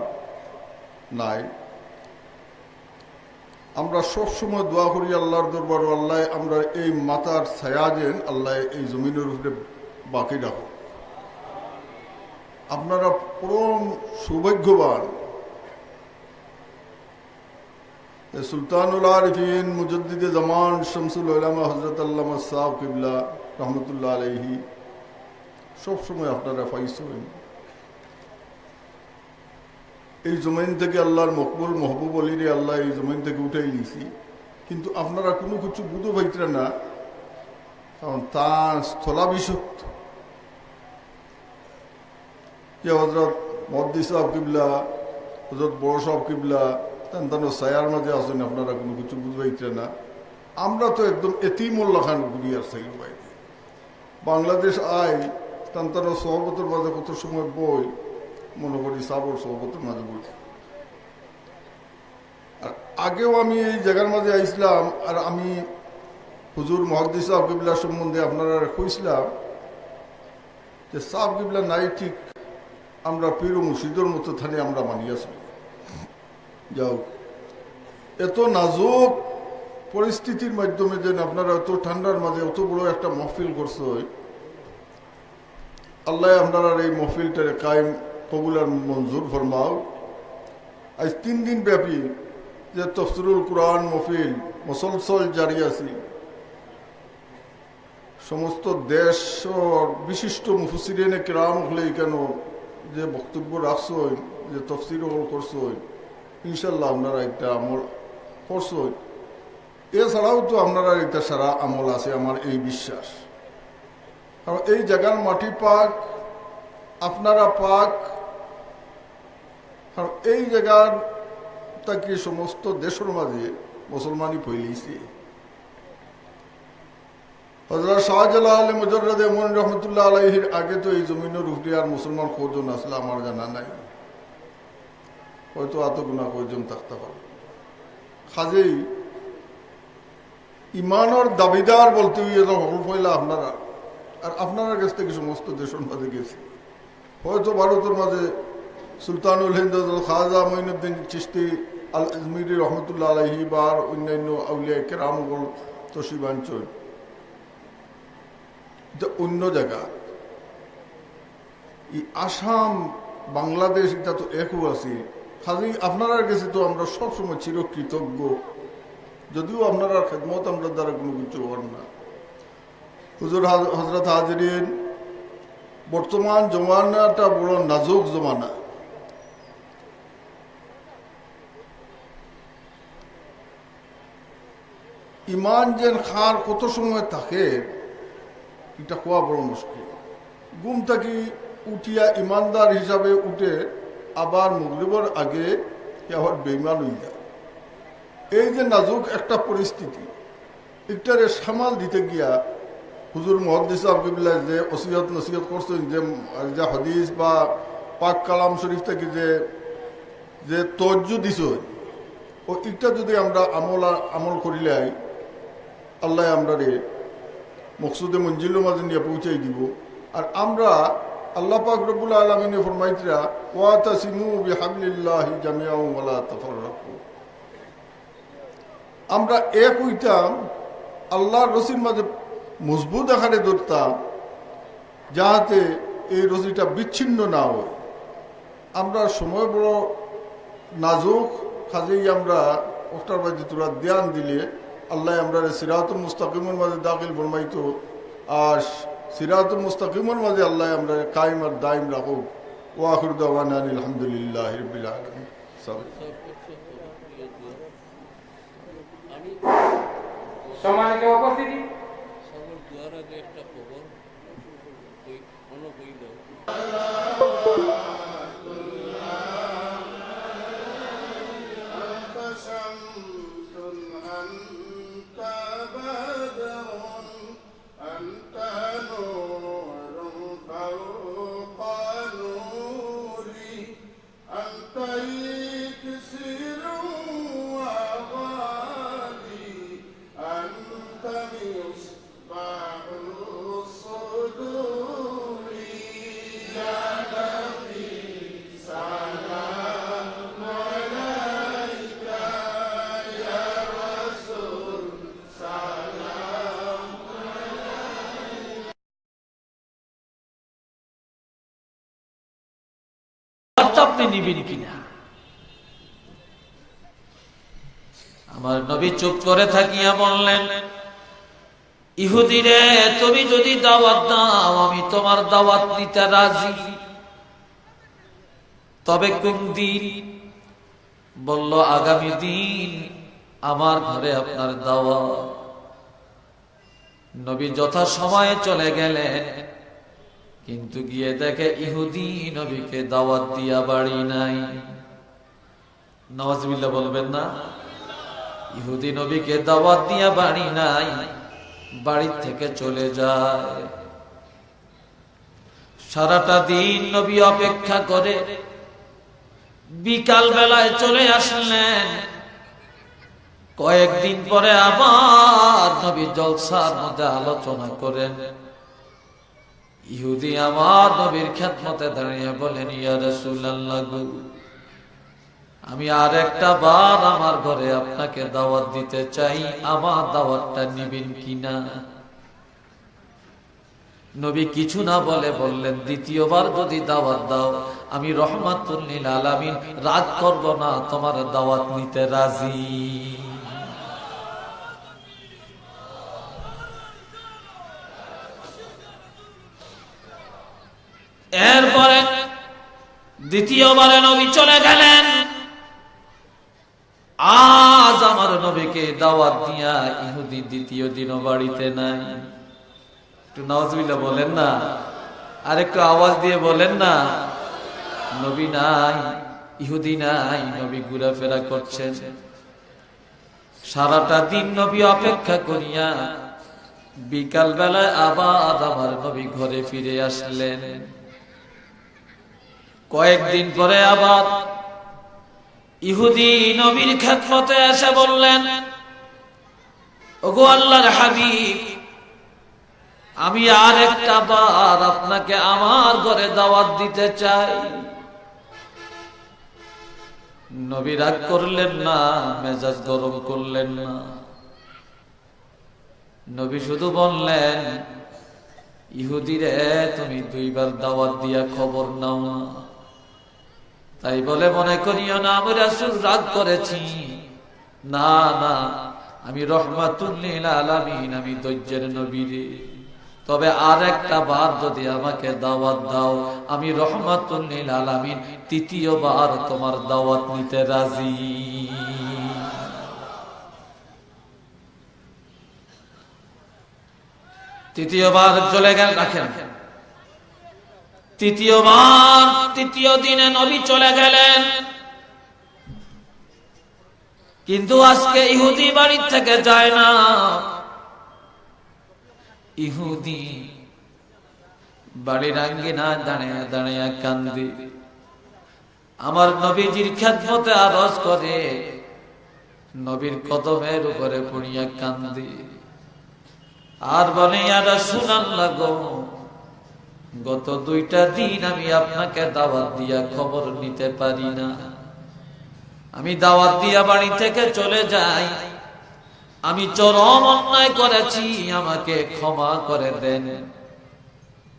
নাই। আমরা সব সময় দোয়া করি আল্লাহর দরবার, "ও আল্লাহ, আমরা এই মাথার ছায়া যেন আল্লাহ এই জমিনের উপরে বাকি রাখো।" আপনারা পরম সৌভাগ্যবান। এ সুলতানুল আরিফিন, মুজাদ্দিদে জামান, শামসুল উলামা হযরত আল্লামা সাহেব কিবলা রহমতুল্লাহ আলাইহি সব সময় আপনারা পাইছেন। এই জমিন থেকে আল্লাহর মকবুল মাহবুব অলিরে আল্লাহ এই জমিন থেকে উঠাই নিয়েছি, কিন্তু আপনারা কোনো কিছু বুঝো পাইতরা না, কারণ তার স্থলাভিষিক্ত যে হযরত মুহাদ্দিস সাহেব কিবলা, হযরত বড় সাহেব কিবলা, তান তান ছায়ার মাঝে আছেন, আপনারা কোনো কিছু বুঝো পাইতরা না। আমরা তো একদম এতিমর লাখান ঘুরি আর চাই বাইরে। বাংলাদেশ আই, তান তান সহবতর মাঝে কত সময় বই, মনে করি সাবর সহবতর মাঝে বই। আর আগেও আমি এই জায়গার মাঝে আইছিলাম, আর আমি হুজুর মুহাদ্দিস সাহেব কিবলা সম্বন্ধে আপনারা কইছিলাম যে সাহেব কিবলা নাই ঠিক, আমরা পীর ও মুর্শিদর মতো থানে আমরা মানিয়া চলি। যাও, এত নাজুক পরিস্থিতির মাধ্যমে যেন আপনারা অত ঠান্ডার মাঝে অত বড় একটা মাহফিল করছো, আল্লাহ আপনারার এই মাহফিলটারে কায়েম কবুল আর মঞ্জুর ফরমাও। আজ তিন দিন ব্যাপী যে তফসিরুল কোরআন মাহফিল মুসলসল জারি আছে, সমস্ত দেশর বিশিষ্ট মুফাসসিরিনে কেরাম অকলে কেন যে বক্তব্য রাখছইন, যে তফসির অকল করছইন, ইনশাল্লাহ আপনারা একটা আমল করছইন। এছাড়াও তো আপনারা এটা সারা আমল আছে, আমার এই বিশ্বাস। কারণ এই জায়গার মাটি পাক, আপনারা পাক, কারণ এই জায়গার থাকি সমস্ত দেশর মাঝে মুসলমানি ফইলিছে। হযরত শাহজালাল মুজাররদে মুইন রহমতুল্লাহ আলাইহির আগে তো এই জমিনর উপরে আর মুসলমান কয়জন আসলে আমার জানা নাই, হয়তো অত গুণা কয়জন থাকতে পারে। কাজেই ইমানর দাবিদার বলতে হইলে তো হকল পয়লা আপনারা, আর আপনারার গেছ থাকি সমস্ত দেশর মাঝে গেছে। হয়তো ভারতর মাঝে সুলতানুল হিন্দ হযরত খাজা মঈনুদ্দিন চিশতি আল আজমিরি রহমতুল্লাহ আলাইহি বা আর অন্যান্য আউলিয়া কেরাম অকল তশরিফ আনছইন, এটা অন্য জায়গা। এই আসাম, বাংলাদেশ, এটা তো একও আছে। কাজেই আপনারার গেছে তো আমরা সবসময় চিরকৃতজ্ঞ, যদিও আপনারার খেদমত আমরার দ্বারা কোনো কিছু অর না। হুজুর হাজ-, হযরত হাজিরিন, বর্তমান জমানাটা বড় নাজুক জমানা। ইমান যেন কার কত সময় থাকে, এটা কওয়া বড় মুশকিল। ঘুম থাকি উঠিয়া ইমানদার হিসাবে উঠে, আবার মাগরিবর আগে আবার বেইমান হয়ে যায়। এই যে নাজুক একটা পরিস্থিতি, ইটারে সামাল দিতে গিয়া হুজুর মুহাদ্দিস সাহেব কিবলা যে ওসিয়ত নসিহত করছইন, যে, যে হাদিস বা পাক কালাম শরীফ থাকি যে যে তওয়াজ্জু দিছইন, ও একটা যদি আমরা আমল, আমল করিলাই, আল্লায় আমরারে মকসুদে মঞ্জিলর মাঝে নিয়া পৌঁছাই দিবো। আর আমরা, আল্লাহ পাক রব্বুল আলামিনে ফরমাইতরা, "ওয়াতাসিমু বিহাবলিল্লাহি জামিআন ওয়ালা তাফাররাকু।" আমরা এক অইতাম, আল্লার রশির মাঝে মজবুত আকারে ধরতাম, যাহাতে এই রশিটা বিচ্ছিন্ন না অয়। আমরার সময় বড় নাজুক, কাজেই আমরা অটার মাঝে থুড়া ধ্যান দিলে আল্লায় আমরারে সিরাতুল মুস্তাকিমর মাঝে দাখিল ফরমাইতো, আর সিরাতুল মুস্তাকিমর মাঝে আল্লায় আমরারে কায়েম আর দায়েম রাখুক। ওয়া আখিরু দাওয়ানা আনিল হামদুলিল্লাহি রাব্বিল আলামিন। সম্মানিত উপস্থিতি, আপনি নিবেন কিনা? আমার নবী চুপ করে থাকিয়া বললেন, "ইহুদিরে, তুমি যদি দাওয়াত দাও, আমি তোমার দাওয়াত নিতে রাজি। তবে কোন দিন?" বলল, "আগামী দিন আমার ঘরে আপনার দাওয়াত।" নবী যথাসময়ে চলে গেলেন, কিন্তু গিয়ে দেখে ইহুদি নবীকে দাওয়াত দিয়া বাড়ি নাই। নাউজুবিল্লাহ বলবেন না? ইহুদি নবীকে দাওয়াত দিয়া বাড়ি নাই, বাড়ি থেকে চলে যায়। সারাটা দিন নবী অপেক্ষা করে বিকাল বেলায় চলে আসলেন। কয়েকদিন পরে আবার নবী জলসার মধ্যে আলোচনা করেন। ইহুদি আমার নবীর খেদমতে দাঁড়িয়ে বলেন, "ইয়া রাসূলুল্লাহ গো, আমি আর একটা বার আমার ঘরে আপনাকে দাওয়াত দিতে চাই, আমার দাওয়াতটা নিবেন কিনা?" নবী কিছু না বলে বললেন, "দ্বিতীয়বার যদি দাওয়াত দাও, আমি রহমাতুল লিল আলামিন রাগ করব না, তোমার দাওয়াত নিতে রাজি।" এরপরে দ্বিতীয়বারে নবী চলে গেলেন। আজ আমার নবীকে দাওয়াত দিয়া ইহুদি দ্বিতীয় দিনও বাড়িতে নাই। একটু নাউজুবিল্লাহ বলেন না, আর একটু আওয়াজ দিয়ে বলেন না। নবী নাই, ইহুদি নাই, নবী ঘোরাফেরা করছেন। সারাটা দিন নবী অপেক্ষা করিয়া বিকাল বেলায় আবার আমার নবী ঘরে ফিরে আসলেন। কয়েকদিন পরে আবার ইহুদি নবীর খেদমতে এসে বললেন, "ওগো আল্লাহর হাবিব, আমি আর একটা বার আপনাকে আমার ঘরে দাওয়াত দিতে চাই।" নবী রাগ করলেন না, মেজাজ গরম করলেন না। নবী শুধু বললেন, "ইহুদিরে, তুমি দুইবার দাওয়াত দিয়া খবর নাও না, তাই বলে মনে করিও না আমি রাসূল রাগ করেছি। না, না, আমি রহমাতুল লিল আলামিন, আমি ধৈর্যের নবী রে। তবে আর একটা বার যদি আমাকে দাওয়াত দাও, আমি রহমাতুল লিল আলামিন তৃতীয়বার তোমার দাওয়াত নিতে রাজি।" তৃতীয়বার চলে গেল, রাখেন। তৃতীয়বার, তৃতীয় দিনে নবী চলে গেলেন, কিন্তু আজকে ইহুদি বাড়ি থেকে যায় না। ইহুদি বাড়ির আঙ্গিনায় দাঁড়াইয়া দাঁড়াইয়া কান্দে। আমার নবীজির খেদমতে আরজ করে, নবীর কদমের উপরে পড়িয়া কান্দি। আর বলে, "ইয়া রাসূলুল্লাহ গো, গত দুইটা দিন আমি আপনাকে দাওয়াত দিয়া খবর নিতে পারি না। আমি দাওয়াত দিয়া বাড়ি থেকে চলে যাই। আমি চরম অন্যায় করেছি, আমাকে ক্ষমা করে দেন।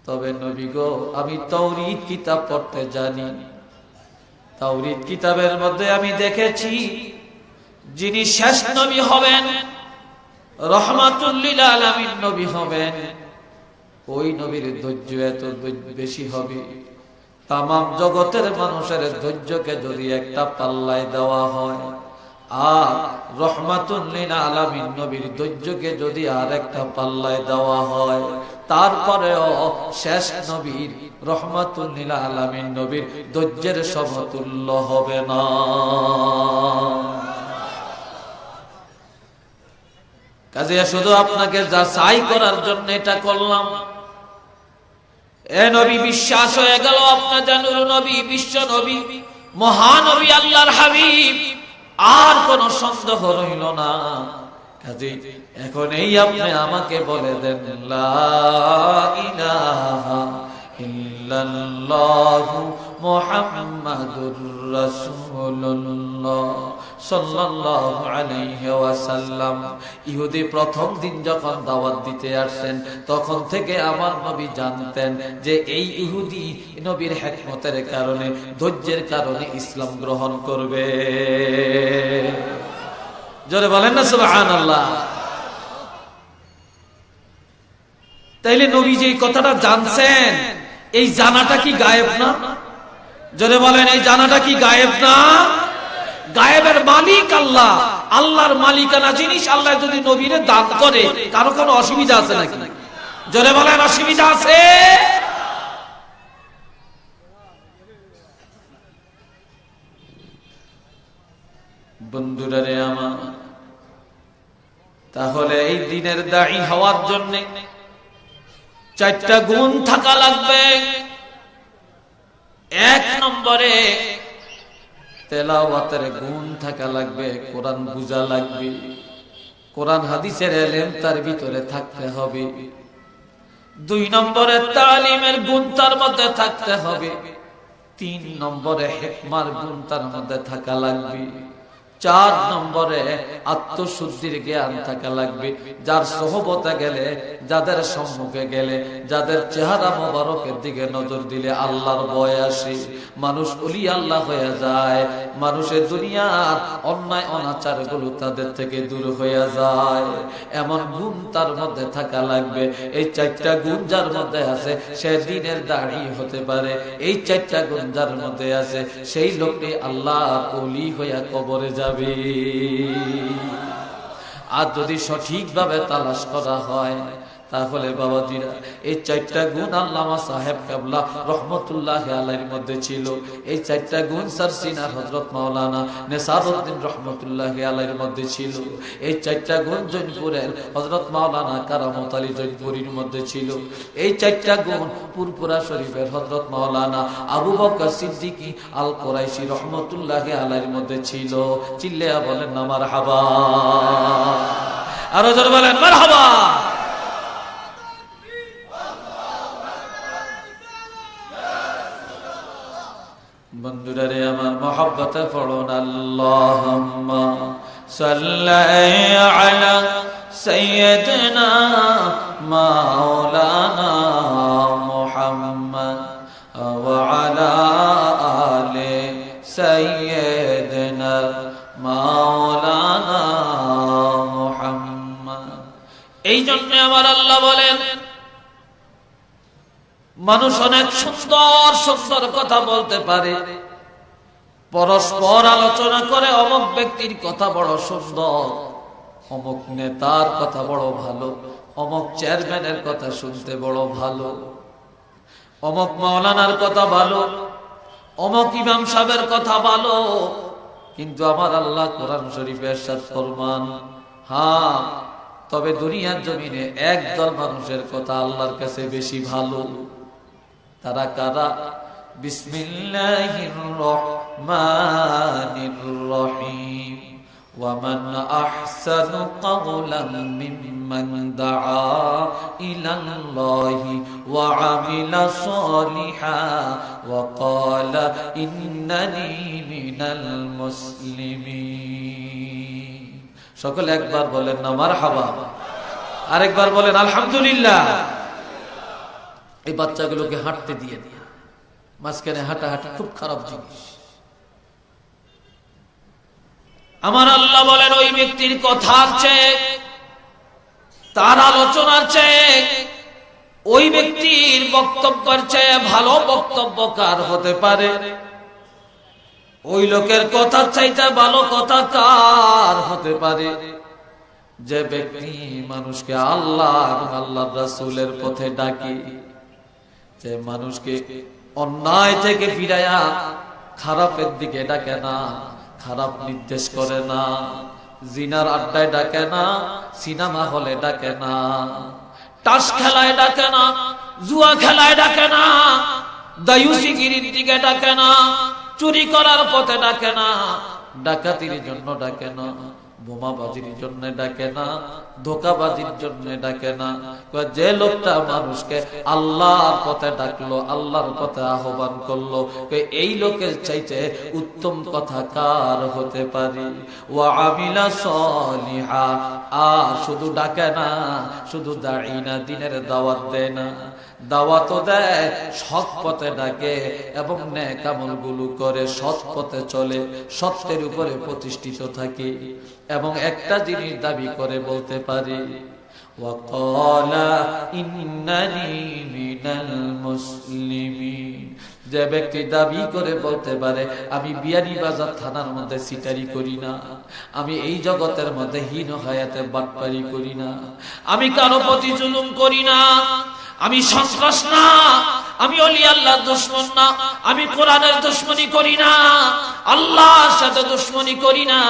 তবে নবী গো, আমি তাওরীত কিতাব পড়তে জানি। তাওরীত কিতাবের মধ্যে আমি দেখেছি, যিনি শেষ নবী হবেন, রহমাতুল লিল আলামিন নবী হবেন, ওই নবীর ধৈর্য এত বে-, বেশি হবে। তামাম জগতের মানুষের ধৈর্যকে যদি একটা পাল্লায় দেওয়া হয়, আর রহমাতুল লিল আলামিন নবীর ধৈর্যকে যদি আর একটা পাল্লায় দেওয়া হয়, তারপরেও শেষ নবীর, রহমাতুল লিল আলামিন নবীর ধৈর্যের সমতুল্য হবে না।" কাজে শুধু আপনাকে যাচাই করার জন্য এটা করলাম। এ নবী, বিশ্বাস হয়ে গেল আপনার জানুর নবী, বিশ্ব নবী, মহানবী, আল্লাহর হাবিব, আর কোনো সন্দেহ রইল না। কাজেই এখন এই আপনি আমাকে বলে দেন, "লা ইলাহা ইল্লাল্লাহু মুহাম্মাদুর রাসূলুল্লাহ সাল্লাল্লাহু আলাইহি ওয়াসাল্লাম।" ইহুদি প্রথম দিন যখন দাওয়াত দিতে আসছেন, তখন থেকে আমার নবী জানতেন যে এই ইহুদি নবীর হেকমতের কারণে, ধৈর্যের কারণে ইসলাম গ্রহণ করবে। জোরে বলেন না সুবহানাল্লাহ। তাইলে নবী যে এই কথাটা জানছেন, এই জানাটা কি গায়েব না? জোরে বলেন, এই জানাটা কি গায়েব না? গায়েবের মালিক আল্লাহ। আল্লাহর মালিকানা জিনিস আল্লাহ যদি নবীরে দান করে, কারো কোনো অসুবিধা আছে নাকি? জোরে বলেন, অসুবিধা আছে? বন্ধুরা রে আমার, তাহলে এই দ্বীনের দায়ী হওয়ার জন্য চারটা গুণ থাকা লাগবে। এক নম্বরে তেলাওয়াতের গুণ থাকা লাগবে, কোরআন বুঝা লাগবে, কোরআন হাদিসের এলেম তার ভিতরে থাকতে হবে। দুই নম্বরে তালিমের গুণ তার মধ্যে থাকতে হবে। তিন নম্বরে হেকমার গুণ তার মধ্যে থাকা লাগবে। চার নম্বরে আত্মশুদ্ধির জ্ঞান থাকা লাগবে। যার সোহবতে গেলে, যাদের সম্মুখে গেলে, যাদের চেহারা মোবারকের দিকে নজর দিলে আল্লাহর ভয় আসে, মানুষ অলি আল্লাহ হয়ে যায়, মানুষের দুনিয়ার অন্যায় অনাচারগুলো তাদের থেকে দূর হয়ে যায়। এমন গুণ তার মধ্যে থাকা লাগবে। এই চারটা গুণ যার মধ্যে আছে, সে দ্বীনের দায়ী হতে পারে। এই চারটা গুণ যার মধ্যে আছে, সেই লোকটি আল্লাহর ওলি হইয়া কবরে যাবে। আর যদি সঠিকভাবে তালাশ করা হয়, তাহলে বাবাজিরা, এই চারটা গুণ আল্লামা সাহেব কেবলা রহমতুল্লাহ আলাইহির মধ্যে ছিল। এই চারটা গুণ সারসিনার হযরত মাওলানা নেসারউদ্দিন রহমতুল্লাহ আলাইহির মধ্যে ছিল। এই চারটা গুণ জৈনপুরের হযরত মাওলানা কারামত আলী জৈনপুরীর মধ্যে ছিল। এই চারটা গুণ ফুরফুরা শরীফের হযরত মাওলানা আবু বকর সিদ্দিকী আল কোরাইশি রহমতুল্লাহ আলাইহির মধ্যে ছিল। চিল্লাইয়া বলেন না মারহাবা। আরো জোরে বলেন মারহাবা। বন্ধুরা রে আমার, মহব্বতে পড়ুন, আল্লাহুম্মা সাল্লি আলা সাইয়্যিদিনা মাওলানা মুহাম্মদ ওয়া আলা আলি সাইয়্যিদিনা মাওলানা মুহাম্মদ। এই জন্য আমার আল্লাহ বলেন, মানুষ অনেক সুন্দর সুন্দর কথা বলতে পারে, পরস্পর আলোচনা করে, অমুক ব্যক্তির কথা বড় সুন্দর, অমুক নেতার কথা বড় ভালো, অমুক চেয়ারম্যানের কথা শুনতে বড় ভালো, অমুক মাওলানার কথা ভালো, অমুক ইমাম সাহেবের কথা ভালো, কিন্তু আমার আল্লাহ কোরআন শরীফে ইরশাদ ফরমান, হ্যাঁ, তবে দুনিয়ার জমিনে একদল মানুষের কথা আল্লাহর কাছে বেশি ভালো। তারা কারা? বিসমিল্লাহির রহমানির الرحمن الرحيم. ومن أحسن قولا ممن دعا إلى الله وعمل صالحا وقال إنني من المسلمين. সকলে একবার বলেন না মারহাবা, আরেকবার বলেন আলহামদুলিল্লাহ। এই বাচ্চাগুলোকে হাঁটতে দিয়ে দিন, মাঝখানে হাঁটাহাঁটি খুব খারাপ জিনিস। আমার আল্লাহ বলেন, ওই ব্যক্তির কথার চেয়ে, তার আলোচনার চেয়ে, ওই ব্যক্তির বক্তব্যের চেয়ে ভালো বক্তব্য কার হতে পারে? ওই লোকের কথার চাইতে ভালো কথা কার হতে পারে? যে ব্যক্তি মানুষকে আল্লাহ এবং আল্লাহর রাসূলের পথে ডাকে, যে মানুষকে অন্যায় থেকে ফিরাইয়া খারাপের দিকে ডাকে না, খারাপ নির্দেশ করে না, জিনার আড্ডায় ডাকে না, সিনেমা হলে ডাকে না, তাস খেলায় ডাকে না, জুয়া খেলায় ডাকে না, দায়ুসিগিরির দিকে ডাকে না, চুরি করার পথে ডাকে না, ডাকাতির জন্য ডাকে না, বোমাবাজির জন্য ডাকে না, ধোঁকাবাজির জন্য ডাকে না। কয়, যে লোকটা মানুষকে আল্লাহর পথে ডাকলো, আল্লাহর পথে আহ্বান করলো, কয়, এই লোকের চাইতে উত্তম কথা কার হতে পারে? ওয়া আমিলা সলিহা, আর শুধু ডাকে না, শুধু দাঁড়ি না, দ্বীনের দাওয়াত দেয় না, দাওয়াতও দেয়, সৎ পথে ডাকে এবং নেক আমলগুলো করে, সৎ পথে চলে, সত্যের উপরে প্রতিষ্ঠিত থাকে। এবং একটা জিনিস দাবি করে বলতে পারে, "ওয়া ক্বালা ইন্নানি মিনাল মুসলিমিন।" যে ব্যক্তি দাবি করে বলতে পারে, "আমি বিয়ানীবাজার থানার মধ্যে সিটারি করি না, আমি এই জগতের মধ্যে হীন হায়াতে বাটপারি করি না, আমি কারো প্রতি জুলুম করি না, আমি সন্ত্রাস না, আমি অলি আল্লাহর দুশমন না, আমি কোরআনের দুশমনি করি না, আল্লাহর সাথে দুশমনি করি না,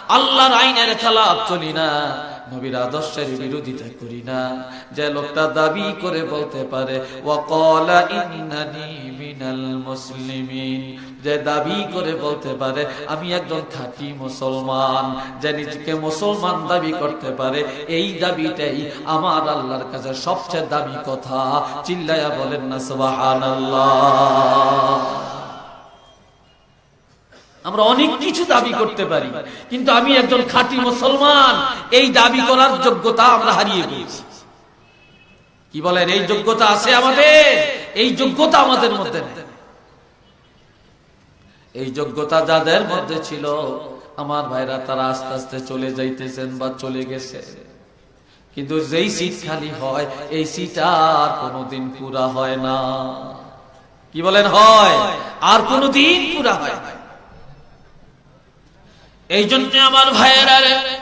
আল্লাহর আইনের খেলাফ চলি না, নবীর আদর্শের বিরোধিতা করি না।" যে লোকটা দাবি করে বলতে পারে, "ওয়া ক্বালা ইন্নানি মিনাল মুসলিমিন", যে দাবি করে বলতে পারে, "আমি একজন খাঁটি মুসলমান", যে নিজেকে মুসলমান দাবি করতে পারে, এই দাবিটাই আমার আল্লাহর কাছে সবচেয়ে দামি কথা। চিল্লায়া বলেন না সুবহানাল্লাহ। আমরা অনেক কিছু দাবি করতে পারি, কিন্তু "আমি একজন খাঁটি মুসলমান", এই দাবি করার যোগ্যতা আমরা হারিয়ে ফেলছি। কি বলেন, এই যোগ্যতা আছে আমাদের? এই যোগ্যতা আমাদের মধ্যে নেই। এই যোগ্যতা যাদের মধ্যে ছিল, আমার ভাইরা, তারা আস্তে আস্তে চলে যাইতেছেন বা চলে গেছে। কিন্তু যেই সিট খালি হয়, এই সিট আর কোনোদিন পুরা হয় না। কি বলেন, হয়? আর কোনোদিন পুরা হয় না। এই জন্য আমার ভাইয়েরা রে,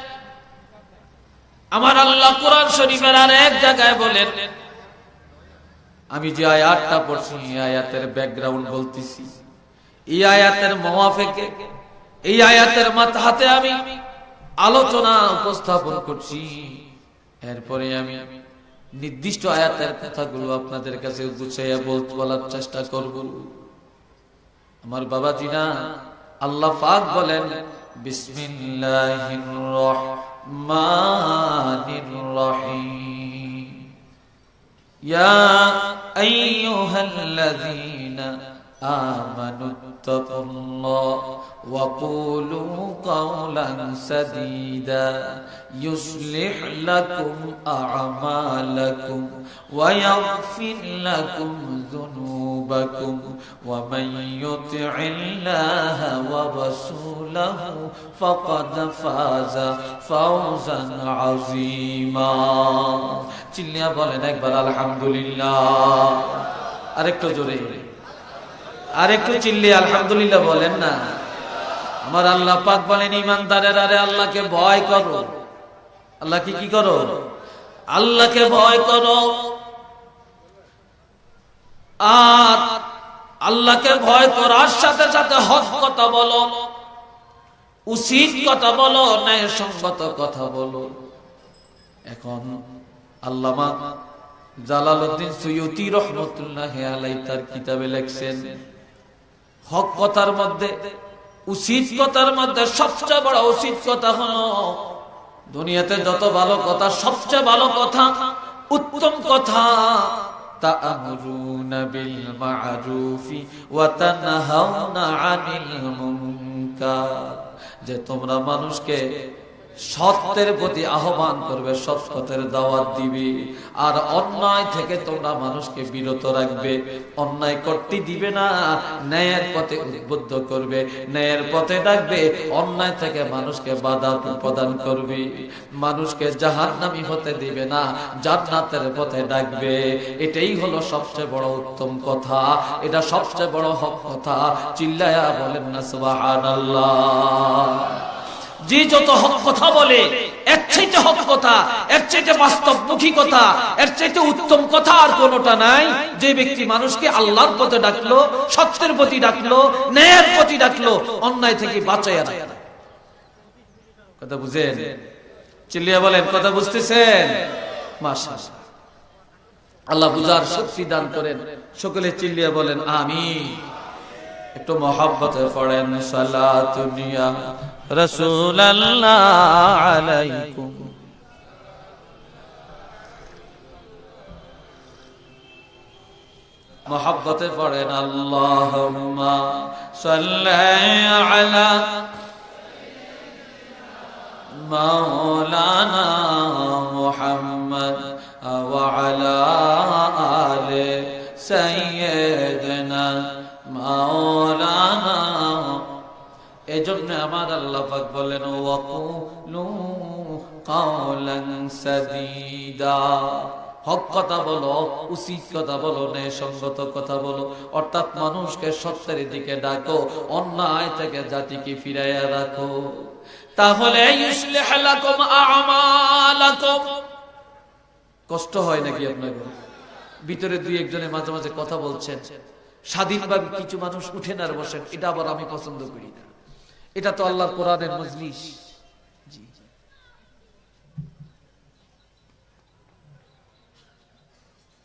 আমার আল্লাহ কোরআন শরীফের আর এক জায়গায় বলেন, আমি যে আয়াতটা পড়ছি, এই আয়াতের ব্যাকগ্রাউন্ড বলতেছি, এই আয়াতের মোয়াফেকে, এই আয়াতের মাতহাতে আমি আলোচনা উপস্থাপন করছি। এরপরে আমি নির্দিষ্ট আয়াতের কথাগুলো আপনাদের কাছে গুছাইয়া বল-, বলার চেষ্টা করব। আমার বাবাজিরা, আল্লাহ পাক বলেন, "বিসমিল্লাহির রহমানির রহিম। ইয়া আইয়ুহাল্লাযীনা আমানু ইত্তাকুল্লাহ ওয়া কুলু কাওলান সাদীদা, ইউসলিহ লাকুম আমালাকুম ওয়া ইয়াগফির লাকুম যুনুবাকুম, ওয়া মান ইউতি'ইল্লাহা ওয়া রাসূলাহু ফাকাদ ফাজা ফাওজান আযীমা।" চিল্লিয়া বলেন একবার আলহামদুলিল্লাহ। আরেকটু জোরে, আরেকটু চিল্লিয়া আলহামদুলিল্লাহ বলেন না। আমার আল্লাহ পাক বলেন, "ইমানদারেরা রে, আল্লাহকে ভয় করো।" আল্লাহকে কি করো? আল্লাহকে ভয় করো। আর আল্লাহকে ভয় করার সাথে সাথে হক কথা বলো, উচিত কথা বলো, ন্যায়সঙ্গত কথা বলো। এখন আল্লামা জালালউদ্দিন সুয়ুতী রহমতুল্লাহ আলাই তার কিতাবে লেখছেন, হক কথার মধ্যে, উচিত কথার মধ্যে সবচেয়ে বড় উচিত কথা হলো, দুনিয়াতে যত ভালো কথা, সবচেয়ে ভালো কথা, উত্তম কথা, তা'মুরুনা বিল মা'রুফি ওয়া তানহাউনা আনিল মুনকার, যে তোমরা মানুষকে সত্যের প্রতি আহ্বান করবে, সৎ পথের দাওয়াত দিবে, আর অন্যায় থেকে তোমরা মানুষকে বিরত রাখবে। অন্যায় করতে দিবে না, ন্যায়ের পথে উদ্বুদ্ধ করবে, ন্যায়ের পথে ডাকবে, অন্যায় থেকে মানুষকে বাধা প্রদান করবে, মানুষকে জাহান্নামী হতে দিবে না, জান্নাতের পথে ডাকবে। এটাই হলো সবচেয়ে বড় উত্তম কথা, এটা সবচেয়ে বড় হক কথা। চিল্লায়া বলেন না সুবহানাল্লাহ। যে যত হক কথা বলে, এর চাইতে হক কথা, এর চাইতে বাস্তবমুখী কথা, এর চাইতে উত্তম কথা আর কোনোটা নাই। যে ব্যক্তি মানুষকে আল্লাহর পথে ডাকলো, সত্যের প্রতি ডাকলো, ন্যায়ের প্রতি ডাকলো, অন্যায় থেকে বাঁচাইয়া রাখলো। কথা বুঝেন? চিল্লিয়া বলেন, কথা বুঝতেছেন? মাশাআল্লাহ। আল্লাহ বুঝার শক্তি দান করেন। সকলে চিল্লিয়া বলেন, আমিন। একটু মহব্বতে পড়েন, সালাতুন ইয়া রাসূলুল্লাহ আলাইকুম। মহব্বতে পড়েন, আল্লাহুম্মা সাল্লি আলা মাওলানা মুহাম্মদ ওয়া আলা আলি সাইয়্যিদিনা মাওলানা। এজন্য আমার আল্লাহ পাক বলেন, "ওয়াকুলু কাওলান সাদীদা।" হক কথা বলো, উচিত কথা বলো, ন্যায়সঙ্গত কথা বলো, অর্থাৎ মানুষকে সত্যের দিকে ডাকো, অন্যায় থেকে জাতিকে ফিরাইয়া রাখো। তাহলে ইউসলিহ লাকুম আ'মালাকুম। কষ্ট হয় নাকি আপনাদের? ভিতরে দুই একজনে মাঝে মাঝে কথা বলছেন, স্বাধীনভাবে কিছু মানুষ উঠেন আর বসেন, এটা আবার আমি পছন্দ করি না। এটা তো আল্লাহর কোরআনের মজলিস। জি।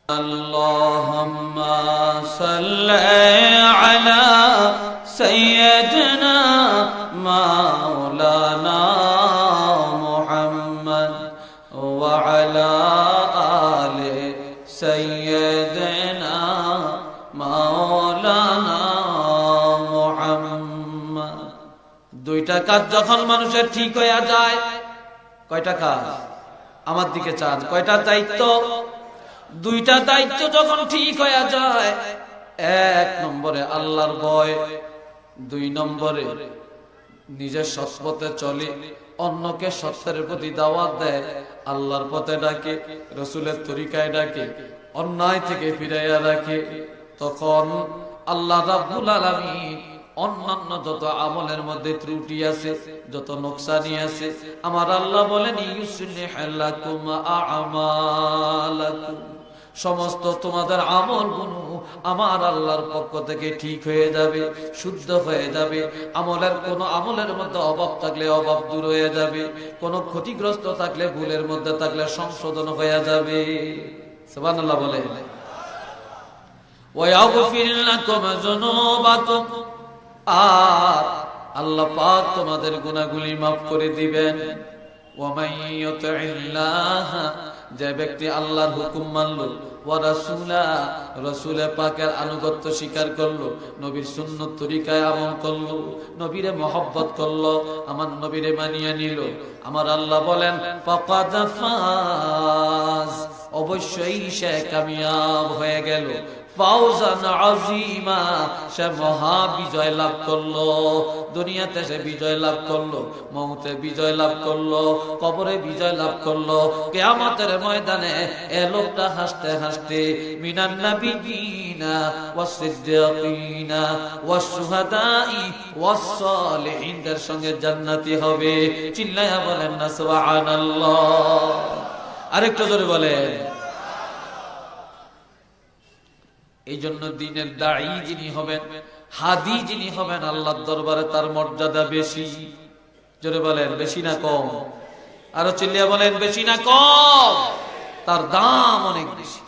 اللهم صل على سيدنا مولانا محمد وعلى آل سيدنا مولانا محمد। দুইটা কাজ যখন মানুষের ঠিক হইয়া যায়, কয়টা কাজ? আমার দিকে চান, কয়টা দায়িত্ব? দুইটা দায়িত্ব যখন ঠিক হইয়া যায়, এক নম্বরে আল্লাহর ভয়, দুই নম্বরে নিজের সৎ পথে চলি, অন্যকে সত্যের প্রতি দাওয়াত দেয়, আল্লাহর পথে ডাকে, রসুলের তরিকায় ডাকে, অন্যায় থেকে ফিরাইয়া রাখে, তখন আল্লাহ রাব্বুল আলামিন অন্যান্য যত আমলের মধ্যে ত্রুটি আছে, যত নোকসানি আছে, আমার আল্লাহ বলেন, "ইউসলিহ লাকুম আ'মালাকুম।" সমস্ত তোমাদের আমলগুলো আমার আল্লাহর পক্ষ থেকে ঠিক হয়ে যাবে, শুদ্ধ হয়ে যাবে। আমলের কোনো আমলের মধ্যে অভাব থাকলে অভাব দূর হয়ে যাবে, কোনো ক্ষতিগ্রস্ত থাকলে, ভুলের মধ্যে থাকলে সংশোধন হয়ে যাবে। সুবহানাল্লাহ বলে। ওয়া ইয়াগফির লাকুম যুনুবাকুম, আর আল্লাহ পাক তোমাদের গুনাহগুলি মাফ করে দিবেন। ওয়া মান ইউতি'ইল্লাহ, যে ব্যক্তি আল্লাহর হুকুম মানলো, ওয়া রাসূলা, রাসূলে পাকের আনুগত্য স্বীকার করলো, নবীর সুন্নত তরিকায় আমল করলো, নবীরে মহব্বত করলো, আমার নবীরে মানিয়া নিল, আমার আল্লাহ বলেন, ফাকাদ ফাজ, অবশ্যই সে কামিয়াব হয়ে গেল। ফাওজান আযীমা, সে মহা বিজয় লাভ করলো। দুনিয়াতে সে বিজয় লাভ করলো, মউতে বিজয় লাভ করলো, কবরে বিজয় লাভ করলো, কিয়ামতের ময়দানে এ লোকটা হাসতে হাসতে মিনান নাবিয়্যিনা ওয়াস সিদ্দীকিনা ওয়াস শুহাদাই ওয়াস সালিহিনদের সঙ্গে জান্নাতি হবে। চিল্লায়া বলেন না সুবহানাল্লাহ। আরেকটু জোরে বলেন। এই জন্য দ্বীনের দায়ী যিনি হবেন, হাদী যিনি হবেন, আল্লাহর দরবারে তার মর্যাদা বেশি। জোরে বলেন, বেশি না কম? আরো চিল্লিয়া বলেন, বেশি না কম? তার দাম অনেক বেশি।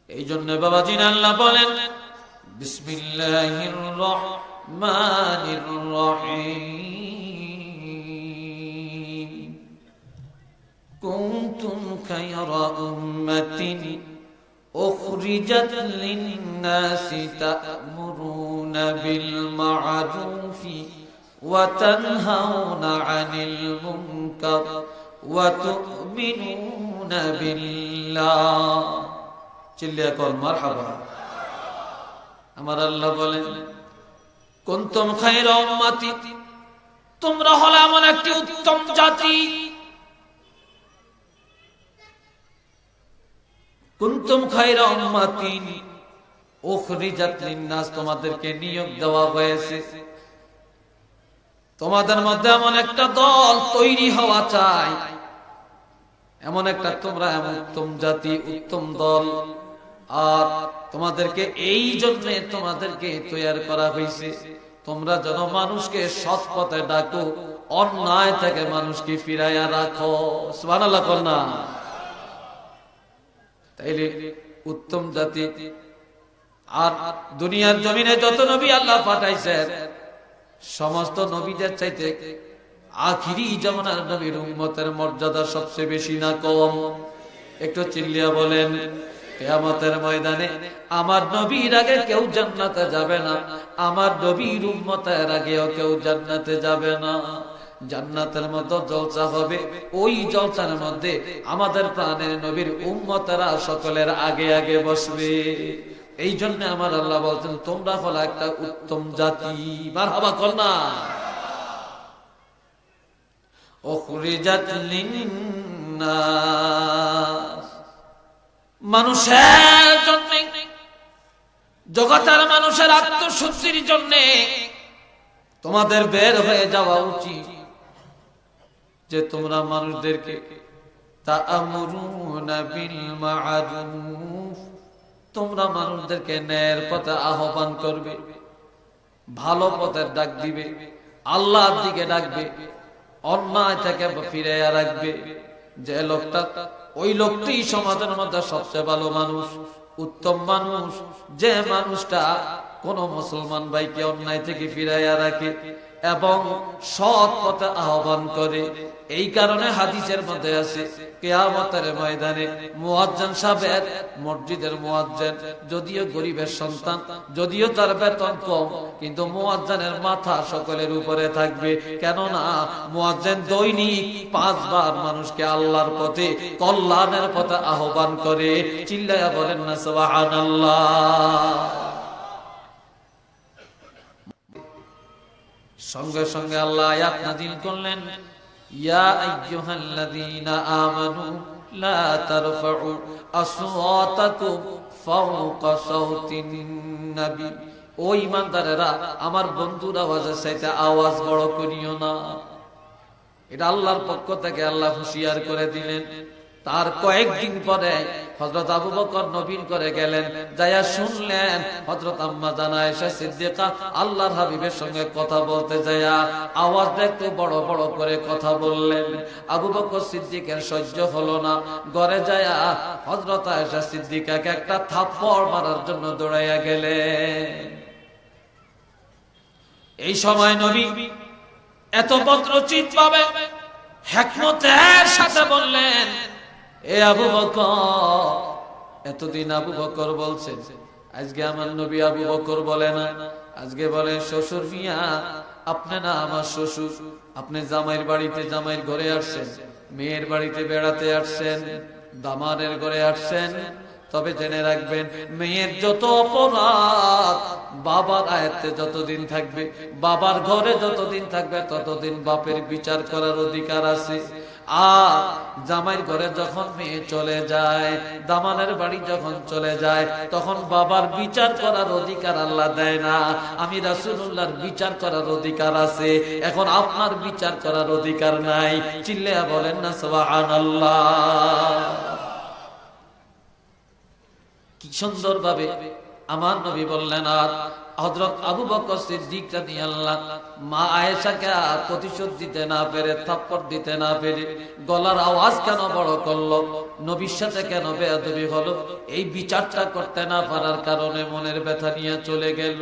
এই জন্য বাবাজিন আল্লাহ বলেন, بسم الله الرحمن الرحيم. كنتم خير أمة أخرجت للناس تأمرون بالمعروف وتنهون عن المنكر وتؤمنون بالله. চিল্লিয়া কও মারহাবা। আমার আল্লাহ বলেন, "কুনতুম খায়রা উম্মাতি", তোমরা হলে এমন একটি উত্তম জাতি। "কুনতুম খায়রা উম্মাতিন উখরিজাত লিন্নাস", তোমাদেরকে নিয়োগ দেওয়া হয়েছে। তোমাদের মধ্যে এমন একটা দল তৈরি হওয়া চাই, এমন একটা, তোমরা এমন উত্তম জাতি, উত্তম দল। আর তোমাদেরকে এই জন্যে তোমাদেরকে তৈয়ার করা হয়েছে, তোমরা যেন মানুষকে সৎ পথে ডাকো, অন্যায় থেকে মানুষকে ফিরাইয়া রাখো। সুবহানাল্লাহ কও না? তাইলে উত্তম জাতি। আর দুনিয়ার জমিনে যত নবী আল্লাহ পাঠাইছেন, সমস্ত নবীদের চাইতে আখিরি জামানার নবীর উম্মতের মর্যাদা সবচেয়ে বেশি না কম? একটু চিল্লিয়া বলেন, কিয়ামতের ময়দানে আমার নবীর আগে কেউ জান্নাতে যাবে না, আমার নবীর উম্মতের আগেও কেউ জান্নাতে যাবে না। জান্নাতের মতো জলসা হবে, ওই জলসার মধ্যে আমাদের প্রাণের নবীর উম্মতেরা সকলের আগে আগে বসবে। এই জন্য আমার আল্লাহ বলছেন, "তোমরা হলো একটা উত্তম জাতি।" মারহাবা কও না? উখরিজাত লিন্নাস, মানুষের জন্য, জগতের মানুষের আত্মশুদ্ধির জন্য তোমাদের বের হয়ে যাওয়া উচিত, যে তোমরা মানুষদেরকে, তা'মুরুনা বিল মা'রুফ, তোমরা মানুষদেরকে ন্যায়ের পথে আহ্বান করবে, ভালো পথের ডাক দিবে, আল্লাহর দিকে ডাকবে, অন্যায় থেকে ফিরাইয়া রাখবে। যে লোকটা, ওই লোকটি সমাজের মধ্যে সবচেয়ে ভালো মানুষ, উত্তম মানুষ, যে মানুষটা কোনো মুসলমান ভাইকে অন্যায় থেকে ফিরাইয়া রাখে এবং সৎ পথে আহ্বান করে। এই কারণে হাদিসের মধ্যে আছে, কিয়ামতের ময়দানে মুয়াজ্জিন সাহেব, মসজিদের মুয়াজ্জিন, যদিও গরিবের সন্তান, যদিও তার বেতন কম, কিন্তু মুয়াজ্জিনের মাথা সকলের উপরে থাকবে। কেননা মুয়াজ্জিন দৈনিক পাঁচবার মানুষকে আল্লাহর পথে, কল্যাণের পথে আহ্বান করে। চিল্লাইয়া বলেন না সুবহানাল্লাহ। সঙ্গে সঙ্গে আল্লাহ আয়াত নাজিল করলেন, "ইয়া আইয়ুহাল্লাযীনা আমানু লা তারফাউ আসওয়াতাকুম ফাওকা সাওতিন নবী।" ও ঈমানদারেরা, আমার বন্ধুর আওয়াজের চাইতে আওয়াজ বড় করিও না। এটা আল্লাহর পক্ষ থেকে আল্লাহ হুঁশিয়ার করে দিলেন। তার কয়েকদিন পরে হযরত আবু বকর নবীর ঘরে গেলেন, যাইয়া শুনলেন হযরত আম্মা জান আয়েশা সিদ্দিকা আল্লাহর হাবিবের সঙ্গে কথা বলতে যাইয়া আওয়াজটা একটু বড় বড় করে কথা বললেন। আবু বকর সিদ্দিকের সহ্য হলো না, ঘরে যাইয়া হযরত আয়েশা সিদ্দিকাকে একটা থাপ্পড় মারার জন্য দৌড়াইয়া গেলেন। এই সময় নবী এত ভদ্রচিত ভাবে হেকমতের সাথে বললেন, "এ আবু বকর।" এতদিন আবু বকর বলছেন, আজকে আমার নবী আবু বকর বলে না, আজকে বলে, "শ্বশুর মিয়া, আপনি না আমার শ্বশুর, আপনি জামাইর বাড়িতে, জামাইর ঘরে আসছেন, মেয়ের বাড়িতে বেড়াতে আসছেন, দামাদের ঘরে আসছেন, তবে জেনে রাখবেন, মেয়ের যত অপরাধ, বাবার আয়ত্তে যতদিন থাকবে, বাবার ঘরে যতদিন থাকবে, ততদিন বাপের বিচার করার অধিকার আছে। আর জামাইর ঘরে যখন মেয়ে চলে যায়, দামানের বাড়ি যখন চলে যায়, তখন বাবার বিচার করার অধিকার আল্লাহ দেয় না। আমি রাসূলুল্লাহর বিচার করার অধিকার আছে, এখন আপনার বিচার করার অধিকার নাই।" চিল্লাইয়া বলেন না সুবহানাল্লাহ। কি সুন্দরভাবে আমার নবী বললেন, আর হযরত আবু বকর সিদ্দিক রাদিয়াল্লাহু, মা আয়েশাকে আর প্রতিশোধ দিতে না পেরে, থাপ্পড় দিতে না পেরে, গলার আওয়াজ কেন বড় করলো, নবীর সাথে কেন বেয়াদবি হলো, এই বিচারটা করতে না পারার কারণে মনের ব্যথা নিয়ে চলে গেল।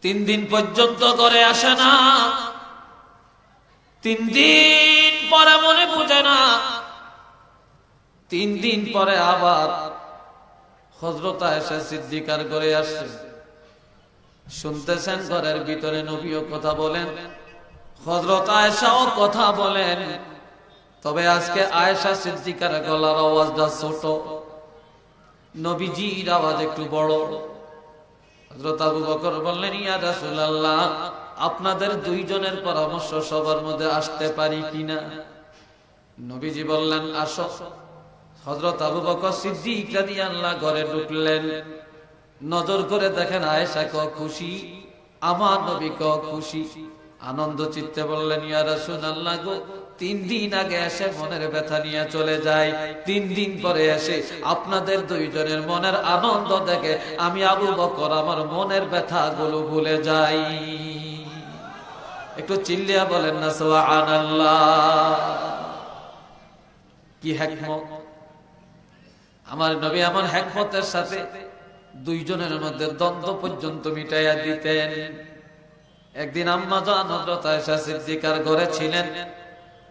তিন দিন পর্যন্ত ঘরে আসে না। তিন দিন পরে মনে বুঝে না। তিন দিন পরে আবার হযরত আয়েশা সিদ্দিকার ঘরে আসছে। শুনতেছেন ঘরের ভিতরে নবীও কথা বলেন, হযরত আয়েশাও কথা বলেন। তবে আজকে আয়েশা সিদ্দিকার গলার আওয়াজটা ছোট, নবীজির আওয়াজ একটু বড়। হযরত আবু বকর বললেন, "ইয়া রাসূলুল্লাহ, আপনাদের দুইজনের পরামর্শ সভার মধ্যে আসতে পারি কিনা?" নবীজি বললেন, "আসো।" হযরত আবু বকর সিদ্দিক রাদিয়াল্লাহু ঘরে ঢুকলেন, নজর করে দেখেন আয়েশা ক খুশি, আমার নবী ক খুশি। আনন্দ চিত্তে বললেন, "ইয়া রাসূলুল্লাহ গো, তিন দিন আগে এসে মনের ব্যথা নিয়ে চলে যাই, তিন দিন পরে এসে আপনাদের দুইজনের মনের আনন্দ দেখে আমি আবু বকর আমার মনের ব্যথাগুলো ভুলে যাই।" একটু চিল্লিয়া বলেন না সুবহানাল্লাহ। কি হেকমত! আমার নবী এমন হেকমতের সাথে দুইজনের মধ্যে দ্বন্দ্ব পর্যন্ত মিটাইয়া দিতেন। একদিন আম্মা জান হযরত আয়েশা সিদ্দিকার ঘরে ছিলেন।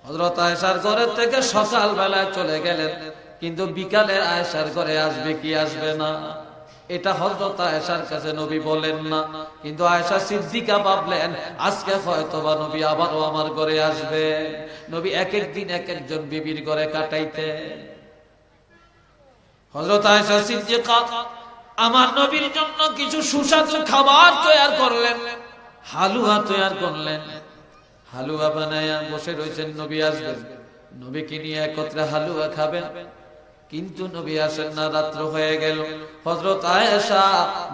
হযরত আয়েশার ঘরের থেকে সকালবেলায় চলে গেলেন, কিন্তু বিকালে আয়েশার ঘরে আসবে কি আসবে না, এটা হযরত আয়েশার কাছে নবী বলেন না। কিন্তু আয়েশা সিদ্দিকা ভাবলেন, আজকে হয়তো বা নবী আবারও আমার ঘরে আসবে। নবী এক এক দিন এক একজন বিবির ঘরে কাটাইতেন। হযরত আয়েশা সিদ্দিকা আমার নবীর জন্য কিছু সুস্বাদু খাবার তৈয়ার করলেন, হালুয়া তৈয়ার করলেন। হালুয়া বানাইয়া বসে রয়েছেন, নবী আসবেন, নবীকে নিয়ে একত্রে হালুয়া খাবেন। কিন্তু নবী আসেন না, রাত্র হয়ে গেল। হযরত আয়েশা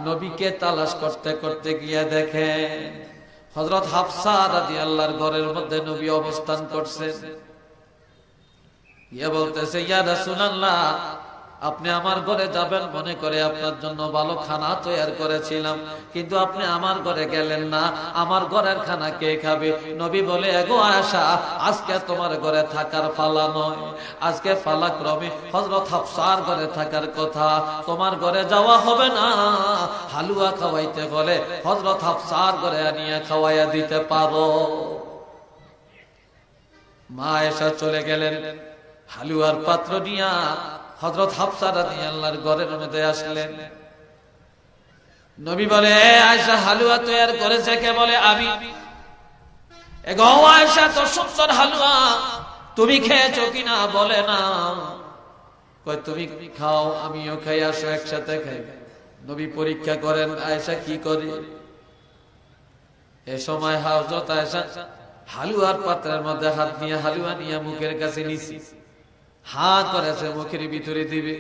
নবীকে তালাশ করতে করতে গিয়ে দেখেন হযরত হাফসা রাদিয়াল্লাহর ঘরের মধ্যে নবী অবস্থান করছেন। গিয়ে বলতেছে, "ইয়া রাসূলুল্লাহ, আপনি আমার ঘরে যাবেন মনে করে আপনার জন্য ভালো খানা তৈয়ার করেছিলাম, কিন্তু আপনি আমার ঘরে গেলেন না, আমার ঘরের খানা কে খাবে?" নবী বলে, "এগো আয়েশা, আজকে তোমার ঘরে থাকার পালা নয়, আজকে পালাক্রমে হযরত হাফসার ঘরে থাকার কথা, তোমার ঘরে যাওয়া হবে না। হালুয়া খাওয়াইতে গেলে হযরত হাফসার ঘরে আনিয়া খাওয়াইয়া দিতে পারো।" মা আয়েশা চলে গেলেন, হালুয়ার পাত্র নিয়া হযরত হাফসা রাদিয়াল্লাহর ঘরের মধ্যে আসলেন। নবী বলে, "এ আয়েশা, হালুয়া তৈয়ার করেছে কে?" বলে, "আমি।" "এগো আয়েশা, তো সুন্দর হালুয়া, তুমি খেয়েছো কিনা?" বলে, "না।" কয়, "তুমি খাও, আমিও খাই, আসো একসাথে খাই।" নবী পরীক্ষা করেন আয়েশা কি করে। এ সময় হযরত আয়েশা হালুয়ার পাত্রের মধ্যে হাত নিয়ে হালুয়া নিয়ে মুখের কাছে নিছে, হা করেছে মুখের ভিতরে দিবে।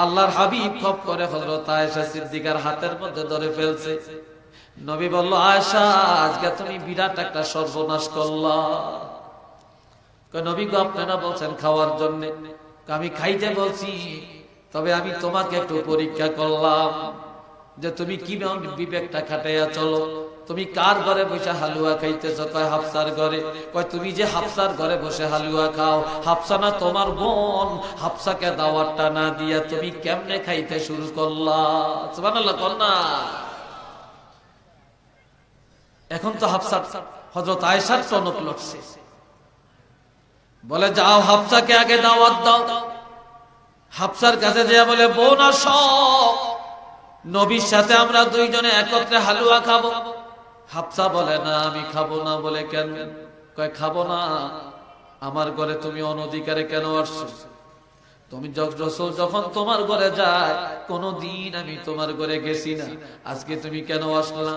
আল্লাহর হাবিব খপ করে হযরত আয়েশা সিদ্দিকার হাতের মধ্যে ধরে ফেলছে। নবী বলল, "আয়েশা, আজকে তুমি বিরাট একটা সর্বনাশ করলা।" কয়, "নবী গো, আপনারা বলছেন খাওয়ার জন্যে।" কয়, "আমি খাইতে বলছি, তবে আমি তোমাকে একটু পরীক্ষা করলাম যে তুমি কি এমন বিবেকটা খাটাইয়া চলো, তুমি কার ঘরে বসে হালুয়া খাইতেছো?" কয়, "হাফসার ঘরে।" কয়, "তুমি যে হাফসার ঘরে বসে হালুয়া খাও, হাফসা না তোমার বোন? হাফসাকে দাওয়াতটা না দিয়া তুমি কেমনে খাইতে শুরু করলা?" সুবহানাল্লাহ কর না। এখন তো হাফসার, হযরত আয়েশার টনক লড়ছে। বলে, "যাও, হাফসাকে আগে দাওয়াত দাও।" হাফসার কাছে যেয়ে বলে, "বোন, আসো, নবীর সাথে আমরা দুইজনে একত্রে হালুয়া খাবো।" হাফসা বলে, "না, আমি খাবো না।" বলে, "কেন?" কয়, "খাবো না, আমার ঘরে তুমি অনধিকারে কেন আসছো? তুমি যখ-, রসুল যখন তোমার ঘরে যায়, কোনোদিন আমি তোমার ঘরে গেছি না, আজকে তুমি কেন আসলা?"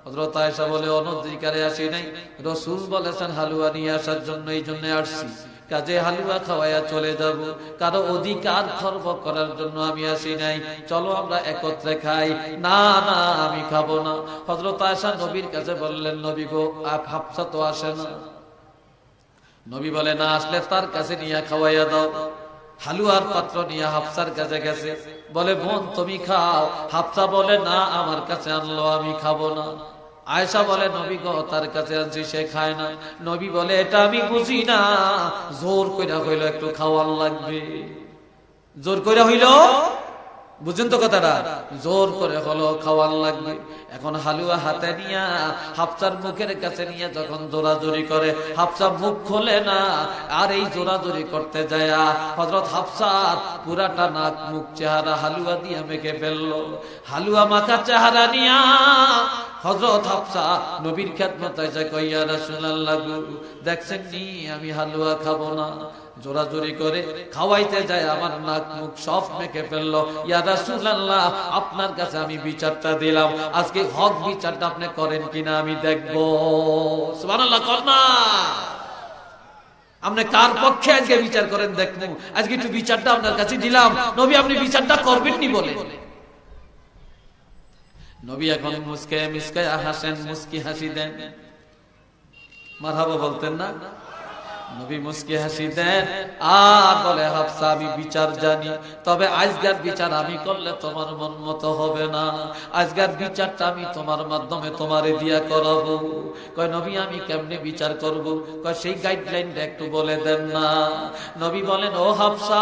হযরত আয়েশা বলে, "অনধিকারে আসি নাই, রসুল বলেছেন হালুয়া নিয়ে আসার জন্য, এই জন্য আসছি, কাজে হালুয়া খাওয়াইয়া চলে যাব, কারো অধিকার খর্ব করার জন্য আমি আসি নাই, চলো আমরা একত্রে খাই।" "না, না, আমি খাবো না।" হযরত আয়েশা নবীর কাছে বললেন, "নবী গো, আপ-, হাফসা তো আসে না।" নবী বলে, "না আসলে তার কাছে নিয়ে খাওয়াইয়া দাও।" হালুয়ার পাত্র নিয়া হাফসার কাছে গেছে, বলে, "বোন, তুমি খাও।" হাফসা বলে, "না, আমার কাছে আনলো, আমি খাবো না।" আয়েশা বলে, "নবী গো, তার কাছে আনছি, সে খায় না।" নবী বলে, "এটা আমি বুঝি না, জোর কইরা কইলো একটু খাওয়ান লাগবে।" জোর কইরা কইলো, বুঝেন তো কথাটা? জোর করে কইলো খাওয়ান লাগবে। এখন হালুয়া হাতে নিয়া হাফসার মুখের কাছে নিয়া যখন জোরাজুরি করে, হাফসা মুখ খোলে না। আর এই জোরাজুরি করতে যায়া হযরত হাফসার পুরাটা নাক, মুখ, চেহারা হালুয়া দিয়া মেখে ফেললো। হালুয়া মাখা চেহারা নিয়া হযরত হাফসা নবীর খেদমতে এসে কয়, "ইয়া রাসূলুল্লাহ গো, দেখছেন নি আমি হালুয়া খাবো না।" জোরাজুরি করে খাওয়াইতে যায়, আমার নাক মুখ সব মেখে ফেললো। "ইয়া রাসূলুল্লাহ, আপনার কাছে আমি বিচারটা দিলাম, আজকে হক বিচারটা আপনি করেন কিনা আমি দেখবো।" সুবহানাল্লাহ, কর না। আপনি কার পক্ষে আজকে বিচার করেন দেখবো। আজকে একটু বিচারটা আপনার কাছে দিলাম, নবী, আপনি বিচারটা করবেন নি বলেন। নবী এখন মুস্কে মুস্কে হাসেন, মুস্কি হাসি দেন। মারহাবা বলতেন না? নবী মুস্কি হাসি দেন আর বলে, "হাফসা, আমি বিচার জানি, তবে আজকের বিচার আমি করলে তোমার মন মতো হবে না। আজকের বিচারটা আমি তোমার মাধ্যমে তোমারে দিয়া করাবো।" কয়, "নবী, আমি কেমনে বিচার করব?" কয়, "সেই গাইডলাইনটা একটু বলে দেন না।" নবী বলেন, "ও হাফসা,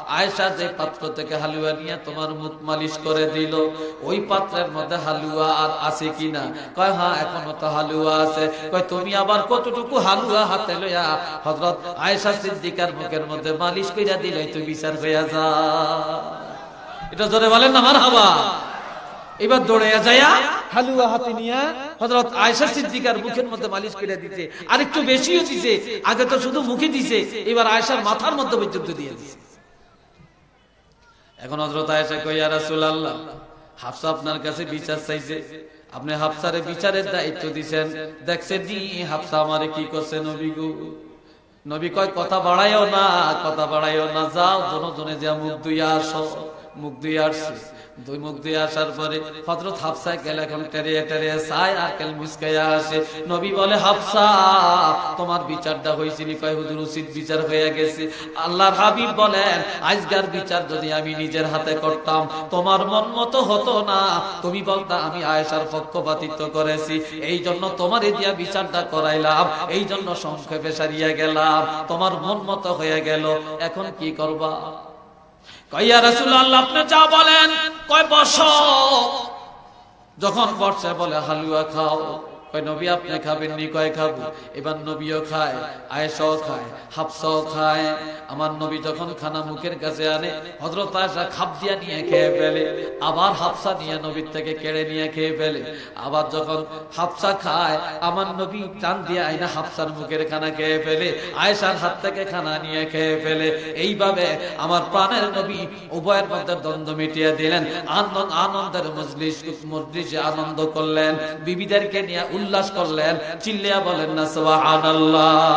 আয়েশা যে পাত্র থেকে হালুয়া নিয়ে তোমার মুখ মালিশ করে দিল, ওই পাত্রের মধ্যে হালুয়া আর আছে কিনা?" কয়, "হ্যাঁ, এখনো তো হালুয়া আছে।" কয়, "তুমি আবার কতটুকু হালুয়া হাতে লইয়া হযরত আয়েশা সিদ্দিকার মুখের মধ্যে মালিশ কইরা দিলে তো বিচার হইয়া যা।" এটা জোরে বলেন না, মারহাবা। এবার দৌড়াইয়া যাইয়া হালুয়া হাতে নিয়া হযরত আয়েশা সিদ্দিকার মুখের মধ্যে মালিশ কইরা দিছে, আর একটু বেশিও দিছে। আগে তো শুধু মুখে দিছে, এবার আয়েশার মাথার মধ্যে পর্যন্ত দিয়ে দিছে। এখন হযরত আয়েশা কয়, "ইয়া রাসূলুল্লাহ, হাফসা আপনার কাছে বিচার চাইছে, আপনি হাফসারে বিচারের দায়িত্ব দিছেন, দেখছেন নি হাফসা আমারে কি করছে নবী গো?" নবী কয়, "কথা বাড়াইও না, কথা বাড়াইও না, যাও দুজনে যা মুখ ধুইয়া আসো।" মুখ ধুইয়া আসছে। দুই মুখ ধুইয়া আসার পরে হযরত হাফসা কেল এখন টেরে টেরে চায় আর কেল মুস্কাইয়া আসে। নবী বলে, "হাফসা, তোমার বিচারটা হইছে নি?" কয়, "হুজুর, উচিত বিচার হইয়া গেছে।" আল্লাহর হাবিব বলেন, "আজকার বিচার যদি আমি নিজের হাতে করতাম, তোমার মন মতো হতো না। তুমি বলতা আমি আয়েশার পক্ষপাতিত্ব করেছি, এই জন্য তোমারে দিয়া বিচারটা করাইলাম, এই জন্য সংক্ষেপে সারিয়া গেলাম, তোমার মন মতো হয়ে গেল, এখন কি করবা?" কয়, "ইয়া রাসূলুল্লাহ, আপনি যা বলেন।" কয়, "বসো।" যখন বসে বলে, "হালুয়া খাও।" কয়, "নবী, আপনি খাবেন নি?" কয়, "খাবো।" এবার নবীও খায়, আয়েশাও খায়, হাফসাও খায়। আমার নবী যখন খানা মুখের কাছে আনে, হযরত আয়েশা খাপ দিয়া নিয়ে খেয়ে ফেলে, আবার হাফসা নিয়ে নবীর থেকে কেড়ে নিয়ে খেয়ে ফেলে। আবার যখন হাফসা খায়, আমার নবী টান দিয়ে আইনা হাফসার মুখের খানা খেয়ে ফেলে, আয়েশার হাত থেকে খানা নিয়ে খেয়ে ফেলে। এইভাবে আমার প্রাণের নবী উভয়ের মধ্যে দ্বন্দ্ব মিটিয়ে দিলেন। আনন্দ, আনন্দের মজলিস, মজলিসে আনন্দ করলেন, বিবিদেরকে নিয়ে উল্লাস করলেন। চিল্লিয়া বলেন না সুবহানাল্লাহ।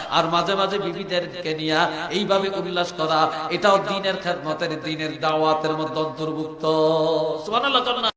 আর মাঝে মাঝে বিবিদেরকে নিয়ে এইভাবে উল্লাস করা, এটাও দ্বীনের খেদমতের, দ্বীনের দাওয়াতের মধ্যে অন্তর্ভুক্ত। সুবহানাল্লাহ কর না।